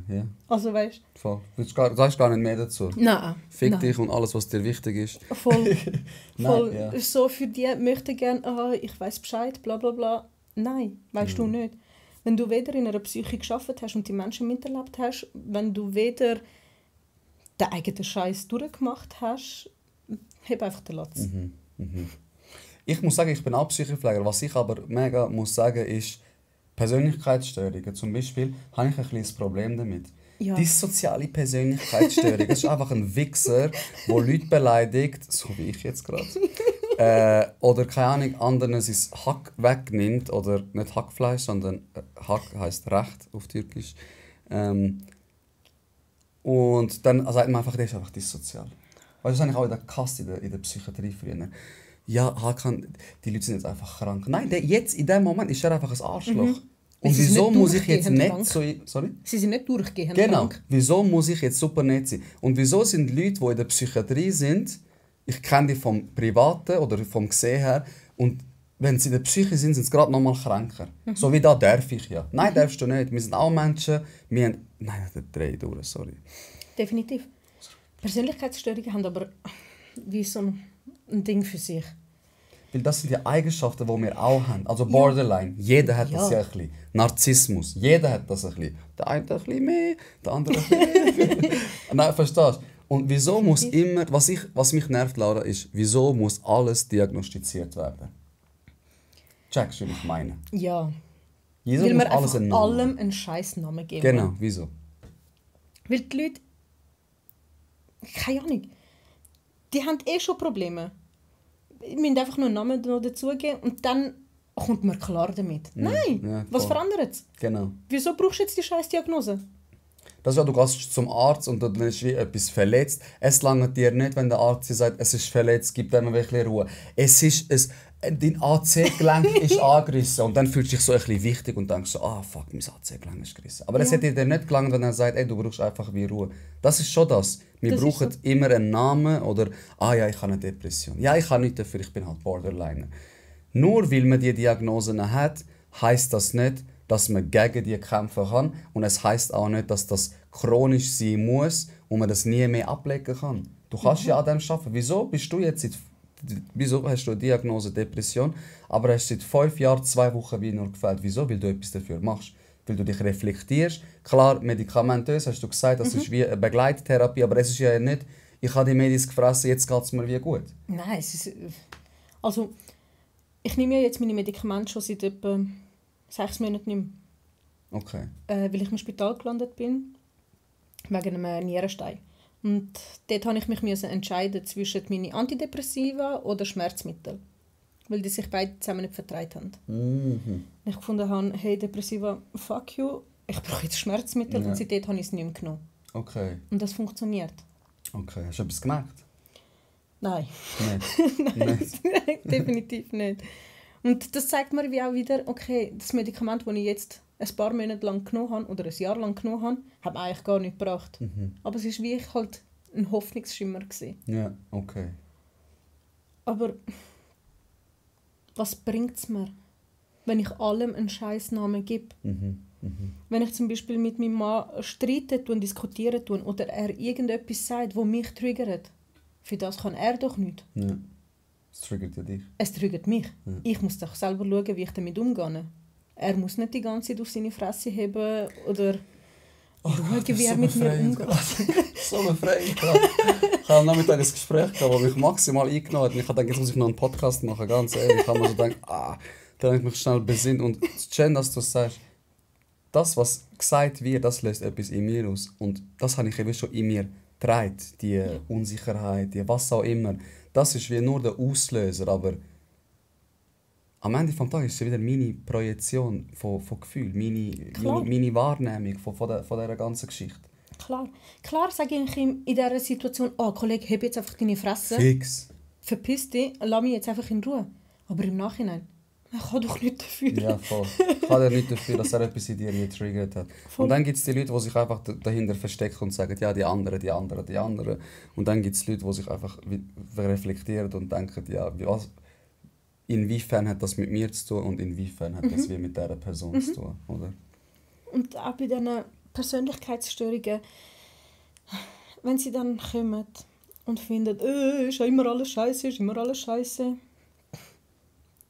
Ja.
Also weißt
Voll. Du sagst gar nicht mehr dazu.
Nein.
Fick dich und alles, was dir wichtig ist.
Voll.
Nein, ja.
So für die möchte gerne, ich weiß Bescheid, bla bla bla. Nein, weißt du nicht. Wenn du weder in einer Psyche gearbeitet hast und die Menschen miterlebt hast, wenn du weder den eigenen Scheiß durchgemacht hast, heb einfach den Latz.
Ich muss sagen, ich bin auch Psychopfleger. Was ich aber mega muss sagen, ist Persönlichkeitsstörungen. Zum Beispiel habe ich ein kleines Problem damit.
Ja.
Dissoziale Persönlichkeitsstörung. Das ist einfach ein Wichser, der Leute beleidigt, so wie ich jetzt gerade. Oder keine Ahnung, anderen sein Hack wegnimmt. Oder nicht Hackfleisch, sondern Hack heisst Recht auf Türkisch. Und dann sagt man einfach, der ist einfach dissozial. Weißt du, das habe ich auch in der Kasse, in der Psychiatrie früher. Ja, Hakan, die Leute sind jetzt einfach krank. Nein, jetzt in dem Moment ist er einfach ein Arschloch. Und wieso muss ich jetzt nicht so... Sorry?
Sie sind nicht durchgehend
Genau.
krank.
Wieso muss ich jetzt super nett sein? Und wieso sind Leute, die in der Psychiatrie sind, ich kenne die vom Privaten oder vom Gesehen her, und wenn sie in der Psyche sind, sind sie gerade noch mal kränker. So wie da darf ich ja. Nein, darfst du nicht. Wir sind auch Menschen. Wir haben... Nein, der Dreh durch, sorry.
Definitiv. Persönlichkeitsstörungen haben aber wie so ein Ding für sich.
Weil das sind die Eigenschaften, die wir auch haben. Also Borderline, jeder hat das ja ein bisschen. Narzissmus, jeder hat das ein bisschen. Der eine ein bisschen mehr, der andere ein bisschen mehr. Nein, verstehst du? Und wieso muss immer, was mich nervt, Laura, ist, wieso muss alles diagnostiziert werden? Checkst du, was ich meine?
Ja.
Wieso
Weil
muss
wir
alles
einfach
einen Namen?
allem einen Scheißnamen geben.
Genau, wieso?
Weil die Leute... Keine Ahnung. Die haben schon Probleme. Wir müssen einfach nur einen Namen noch dazugeben und dann kommt man klar damit. Nein,
ja,
was
voll.
verändert es?
Genau.
Wieso brauchst du jetzt die scheiß Diagnose?
Das ist ja, du gehst zum Arzt und dann ist wie etwas verletzt. Es langt dir nicht, wenn der Arzt dir sagt, es ist verletzt, gib dem ein bisschen Ruhe. Dein AC-Gelenk ist angerissen und dann fühlst du dich so ein bisschen wichtig und denkst so, fuck, mein AC-Gelenk ist gerissen. Aber es hätte dir nicht gelangt, wenn er sagt, ey, du brauchst einfach wie Ruhe. Das ist schon das. Wir
Das
brauchen
ist so.
immer einen Namen oder, ja, ich habe eine Depression. Ja, ich habe nichts dafür, ich bin halt Borderliner. Nur weil man diese Diagnosen hat, heisst das nicht, dass man gegen die kämpfen kann. Und es heisst auch nicht, dass das chronisch sein muss und man das nie mehr ablegen kann. Du kannst ja an dem arbeiten. Wieso hast du eine Diagnose Depression, aber hast seit 5 Jahren 2 Wochen wie nur gefällt? Wieso? Weil du etwas dafür machst. Weil du dich reflektierst. Klar, medikamentös hast du gesagt, das ist wie eine Begleittherapie, aber es ist ja nicht, ich habe die Medis gefressen, jetzt geht es mir wie gut.
Nein, es ist... Also, ich nehme ja jetzt meine Medikamente schon seit etwa 6 Monaten nicht mehr.
Okay.
Weil ich im Spital gelandet bin, wegen einem Nierenstein. Und dort musste ich mich entscheiden zwischen meinen Antidepressiva oder Schmerzmittel. Weil die sich beide zusammen nicht vertragen haben. Und ich gefunden habe, hey Depressiva, fuck you, ich brauche jetzt Schmerzmittel.
Ja.
Und seitdem habe ich es nicht mehr genommen.
Okay.
Und das funktioniert.
Okay. Hast du etwas gemerkt?
Nein.
Nein.
Nein, definitiv nicht. Und das zeigt mir wie auch wieder, okay, das Medikament, das ich jetzt ein paar Monate lang genommen habe oder ein Jahr lang genommen habe, hat mir eigentlich gar nichts gebracht. Aber es war wie ich halt ein Hoffnungsschimmer gewesen.
Ja, okay.
Aber was bringt es mir, wenn ich allem einen Scheißnamen gebe? Wenn ich zum Beispiel mit meinem Mann streiten und diskutieren oder er irgendetwas sagt, das mich triggert, für das kann er doch nicht.
Ja. Es triggert ja dich.
Es triggert mich. Ich muss doch selber schauen, wie ich damit umgehe. Er muss nicht die ganze Zeit auf seine Fresse heben oder schauen, wie er mit mir umgeht.
So befreiend. Ich habe am Nachmittag ein Gespräch gehabt, das mich maximal eingenommen hat. Ich habe gedacht, jetzt muss ich noch einen Podcast machen, ganz ehrlich. Ich habe mir so gedacht, dann habe ich mich schnell besinnt. Und schön, dass du sagst, das, was gesagt wird, das löst etwas in mir aus. Und das habe ich eben schon in mir getragen. Die Unsicherheit, die was auch immer. Das ist wie nur der Auslöser, aber am Ende des Tages ist es wieder meine Projektion von Gefühl, meine Wahrnehmung von dieser ganzen Geschichte.
Klar sage ich ihm in dieser Situation, Kollege, heb jetzt einfach deine Fresse.
Fix.
Verpiss dich, lass mich jetzt einfach in Ruhe. Aber im Nachhinein, ich kann doch nicht dafür.
Ja, voll. Ich kann ja nicht dafür, dass er etwas in dir getriggert hat. Voll. Und dann gibt es die Leute, die sich einfach dahinter verstecken und sagen, ja, die anderen. Und dann gibt es Leute, die sich einfach reflektieren und denken, ja, inwiefern hat das mit mir zu tun und inwiefern hat das wie mit dieser Person zu tun, oder?
Und auch bei diesen Persönlichkeitsstörungen, wenn sie dann kommen und finden, ist ja immer alles scheiße,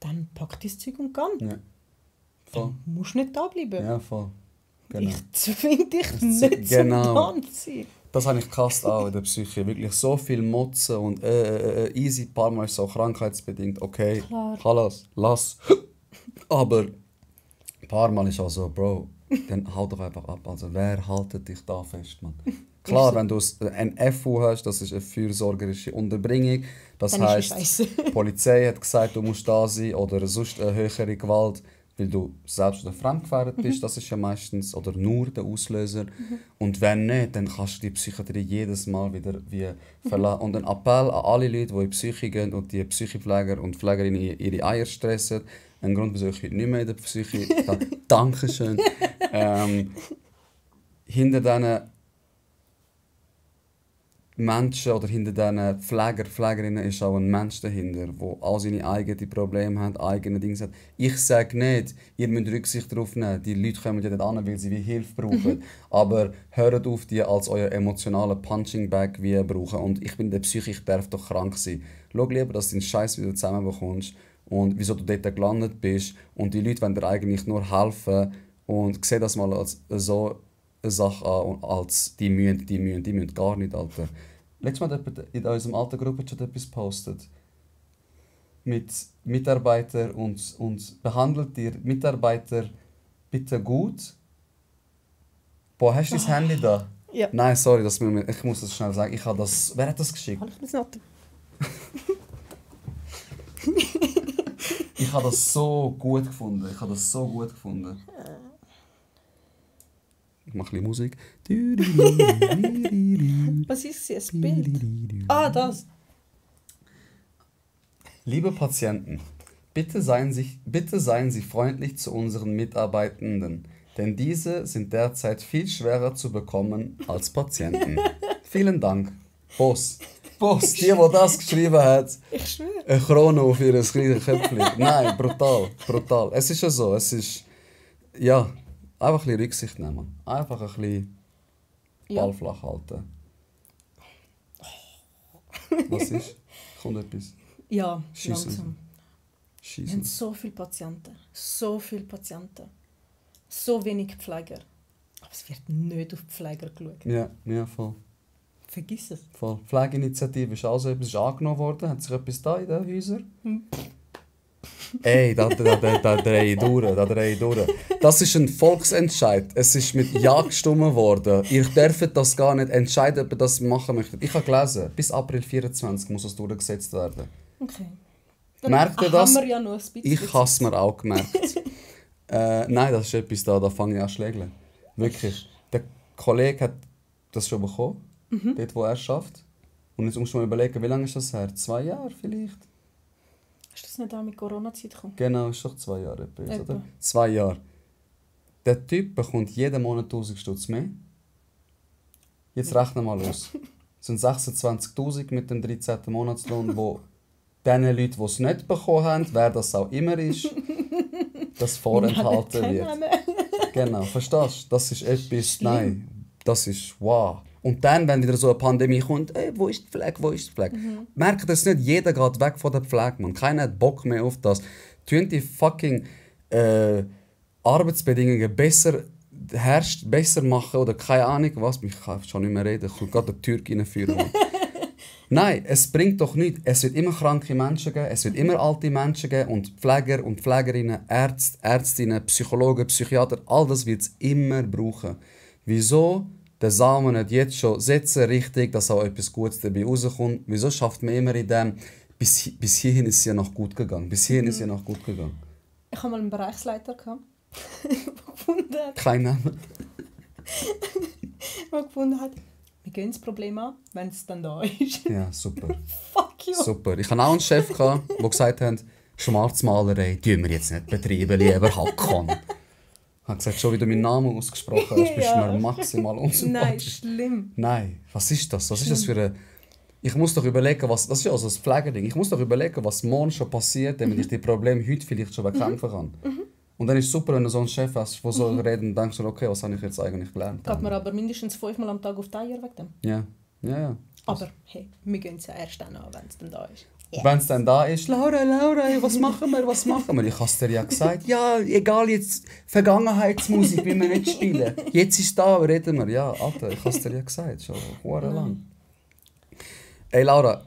dann pack dein Zeug und geh.
Ja. Voll.
Dann musst du nicht da bleiben.
Ja, voll. Genau.
Ich zwinge dich nicht
genau.
zum Tanzen.
Das habe ich gehasst auch in der Psyche. Wirklich so viel Motzen und easy. Ein paar Mal ist es auch krankheitsbedingt. Okay, lass. Aber ein paar Mal ist auch so, Bro, dann hau doch einfach ab. Also wer haltet dich da fest, Mann? Klar, wenn du ein FU hast, das ist eine fürsorgerische Unterbringung. Das heisst, die Polizei hat gesagt, du musst da sein oder sonst eine höhere Gewalt, weil du selbst oder fremdgefährdet bist. Das ist ja meistens oder nur der Auslöser. Und wenn nicht, dann kannst du die Psychiatrie jedes Mal wieder verlassen. Und ein Appell an alle Leute, die in die Psyche gehen und die Psychipfleger und Pflegerinnen ihre Eier stressen. Ein Grund, wieso ich heute nicht mehr in der Psyche Dankeschön. Hinter diesen Menschen oder hinter diesen Pflegerinnen ist auch ein Mensch dahinter, der all seine eigenen Probleme hat, eigene Dinge hat. Ich sage nicht, ihr müsst Rücksicht darauf nehmen. Die Leute kommen ja nicht an, weil sie wie Hilfe brauchen. Aber hört auf, die als euer emotionalen Punching Bag wie brauchen. Und ich bin in der Psyche, ich darf doch krank sein. Schau lieber, dass du den Scheiß wieder zusammenbekommst und wieso du dort gelandet bist. Und die Leute wollen dir eigentlich nur helfen und sehe das mal als so eine Sache an, als die müssen gar nicht, Alter. Letztes Mal hat jemand in unserem alten Gruppenchat etwas gepostet. Mit Mitarbeitern und behandelt ihr Mitarbeiter bitte gut. Boah, hast du dein Handy da?
Ja.
Nein, sorry, ich muss das schnell sagen. Ich habe das... Wer hat das geschickt?
Kann ich das nicht?
Ich habe das so gut gefunden. Ich mache ein bisschen Musik.
Was ist es? Ein Bild? Das.
Liebe Patienten, bitte seien Sie freundlich zu unseren Mitarbeitenden, denn diese sind derzeit viel schwerer zu bekommen als Patienten. Vielen Dank. Boss, die das geschrieben hat,
Ich schwöre.
eine Krone auf ihr kleines Köpfchen. Nein, brutal. Es ist ja so, ja, einfach ein bisschen Rücksicht nehmen. Einfach ein bisschen Ball flach halten. Was ist? Kommt etwas?
Ja,
Schiessen.
langsam. Wir haben so viele Patienten. So wenig Pfleger. Aber es wird nicht auf die Pfleger geschaut.
Ja, voll.
Vergiss es.
Voll. Pflegeinitiative ist also etwas ist angenommen worden. Hat sich etwas da in den Häusern? Ey, da drehe ich durch. Das ist ein Volksentscheid. Es ist mit Ja gestimmt worden. Ihr dürft das gar nicht entscheiden, ob ihr das machen möchtet. Ich habe gelesen, bis April 24 muss das durchgesetzt werden.
Okay.
Merkt ihr das?
Haben wir ja noch ein bisschen.
Ich habe es mir auch gemerkt. Nein, das ist etwas da fange ich an zu schlägeln. Wirklich. Der Kollege hat das schon bekommen, dort wo er schafft. Und jetzt musst du mal überlegen, wie lange ist das her? 2 Jahre vielleicht?
Ist das nicht auch mit Corona-Zeit gekommen?
Genau, ist doch 2 Jahre etwa, oder?
Etwa.
2 Jahre. Der Typ bekommt jeden Monat 1000 Stutz mehr. Jetzt rechne mal aus. Das sind 26'000 mit dem 13. Monatslohn, wo den Leuten, die es nicht bekommen haben, wer das auch immer ist, das vorenthalten wird. Genau, verstehst du? Das ist etwas, nein, das ist wow. Und dann, wenn wieder so eine Pandemie kommt, ey, wo ist die Pflege, wo ist die Pflege? Merkt das nicht, jeder geht weg von der Pflege, man. Keiner hat Bock mehr auf das. Tun die fucking Arbeitsbedingungen besser machen oder keine Ahnung was. Ich kann schon nicht mehr reden, ich kann gerade den Türk reinführen. Nein, es bringt doch nichts. Es wird immer kranke Menschen geben, es wird immer alte Menschen geben und Pfleger und Pflegerinnen, Ärzte, Ärztinnen, Psychologen, Psychiater, all das wird es immer brauchen. Wieso den Samen nicht jetzt schon setzen, richtig, dass auch etwas Gutes dabei rauskommt? Wieso schafft man immer in dem, bis hierhin ist es ja noch gut gegangen, bis hierhin ist es ja noch gut gegangen?
Ich hatte mal einen Bereichsleiter, der gefunden hat.
Kein Name.
Der gefunden hat, wir gehen das Problem an, wenn es dann da ist.
Ja, super.
Fuck you.
Super. Ich hatte auch einen Chef, der gesagt hat, Schwarzmalerei tun wir jetzt nicht betreiben, lieber Hakan. Ich habe gesagt, schon wie du meinen Namen ausgesprochen hast, bist du mir maximal unsympathisch.
Nein, schlimm.
Nein, was ist das? Was ist das für eine... Ich muss doch überlegen, was... Das ist ja also das Pflegeding. Ich muss doch überlegen, was morgen schon passiert, damit ich die Probleme heute vielleicht schon bekämpfen kann. Und dann ist es super, wenn du so einen Chef hast, der so redet und denkst, okay, was habe ich jetzt eigentlich gelernt?
Geht man aber mindestens 5-mal am Tag auf die Eier wegen dem.
Ja.
Aber hey, wir gehen es ja erst dann an, wenn es dann da ist. Yes.
Wenn es dann da ist, Laura, was machen wir? Ich habe es dir ja gesagt. Ja, egal, jetzt Vergangenheitsmusik will wir nicht spielen. Jetzt ist da, reden wir. Ja, Alter, ich habe es dir ja gesagt, schon lang. Ey Laura,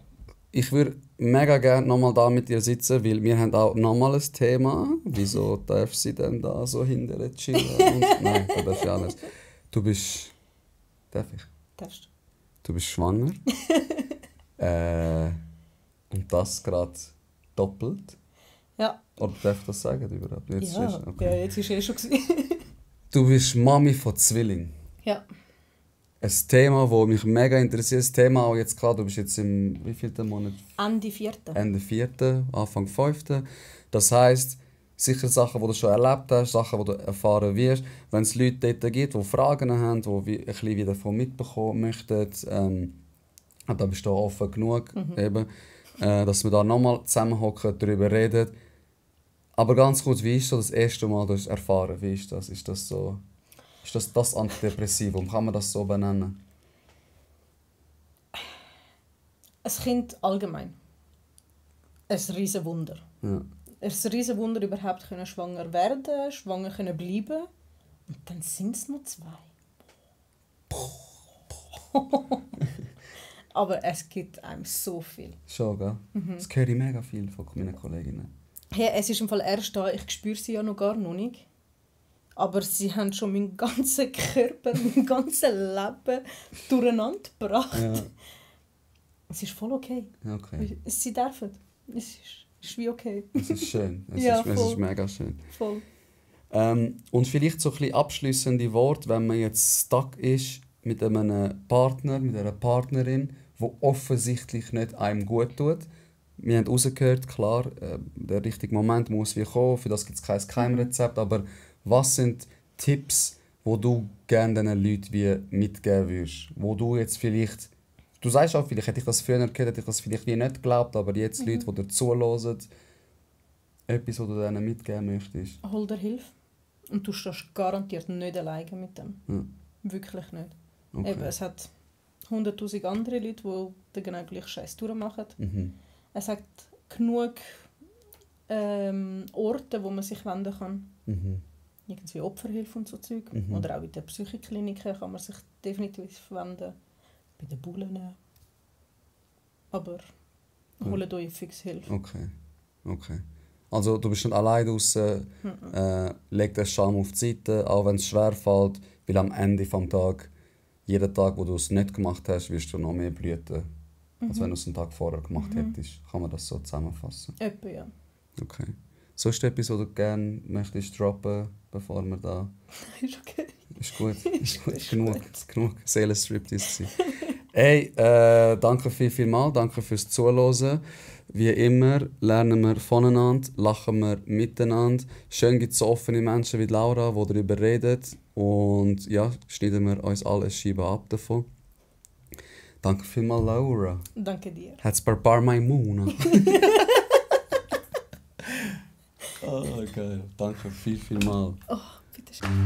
ich würde mega gerne nochmal da mit dir sitzen, weil wir haben auch nochmal ein Thema. Wieso darf sie denn da so hinterher chillen? Nein, du darfst ja alles. Du bist... Darf ich?
Darfst du.
Du bist schwanger. Und das gerade doppelt.
Ja.
Oder darf ich das sagen überhaupt? Jetzt
Ja,
ist, okay.
ja, jetzt ist schon gewesen.
Du bist Mami von Zwilling.
Ja.
Ein Thema, das mich mega interessiert. Das Thema auch jetzt gerade, du bist jetzt im wievielten Monat?
Ende 4.
Ende 4., Anfang 5. Das heisst, sicher Sachen, die du schon erlebt hast, Sachen, die du erfahren wirst. Wenn es Leute dort gibt, die Fragen haben, die ein bisschen wieder davon mitbekommen möchten, da bist du offen genug, eben, dass wir da nochmal zusammenhocken, darüber reden. Aber ganz kurz, wie ist das erste Mal, dass du erfahren? Wie ist das? Ist das so? Ist das Antidepressivum? Kann man das so benennen?
Ein Kind allgemein. Ein Riesenwunder.
Ja.
Ein Riesenwunder, überhaupt können schwanger werden, schwanger können bleiben. Und dann sind es nur 2. Aber es gibt einem so viel.
Schon, gell? Das höre ich mega viel von meinen Kolleginnen.
Hey, es ist im Fall erst da, ich spüre sie ja noch gar nicht. Aber sie haben schon meinen ganzen Körper, mein ganzes Leben durcheinander gebracht.
Ja.
Es ist voll okay.
Okay.
Sie dürfen. Es ist wie okay.
Es ist schön. Es ist mega schön.
Voll.
Und vielleicht so ein bisschen abschliessende Worte, wenn man jetzt stuck ist mit einem Partner, mit einer Partnerin, die offensichtlich nicht einem gut tut. Wir haben rausgehört, klar, der richtige Moment muss wie kommen, für das gibt es kein Geheimrezept, aber was sind Tipps, die du gerne diesen Leuten wie mitgeben würdest? Wo du jetzt vielleicht, du sagst auch, vielleicht hätte ich das früher gehört, hätte ich das vielleicht wie nicht geglaubt, aber jetzt Leute, die dir zuhören, etwas, was du denen mitgeben möchtest?
Hol dir Hilfe. Und du stehst garantiert nicht alleine mit dem.
Ja.
Wirklich nicht.
Okay.
Eben, es hat 100'000 andere Leute, die den genau gleichen Scheiß durchmachen. Es hat genug Orte, wo man sich wenden kann. Irgendwie Opferhilfe und so Zeug. Oder auch in den Psychikliniken kann man sich definitiv wenden. Bei den Bullen. Aber holt euch fix Hilfe.
Okay. Also du bist nicht allein draussen, leg den Scham auf die Seite, auch wenn es schwerfällt, weil am Ende des Tages, jeden Tag, wo du es nicht gemacht hast, wirst du noch mehr blüten, als wenn du es einen Tag vorher gemacht hättest. Kann man das so zusammenfassen?
Etwa, ja.
Okay. So ist etwas, was du gerne möchtest droppen, bevor wir da...
Ist okay.
Ist gut. Genug Seelenstriptease. Hey, danke vielmals, danke fürs Zuhören. Wie immer lernen wir voneinander, lachen wir miteinander. Schön gibt es so offene Menschen wie Laura, die darüber reden. Und ja, schneiden wir uns alle Scheiben ab davon. Danke vielmals, Laura.
Danke dir.
Hat's Barbar Maimuna. Oh, geil. Danke vielmals.
Oh, bitte schön.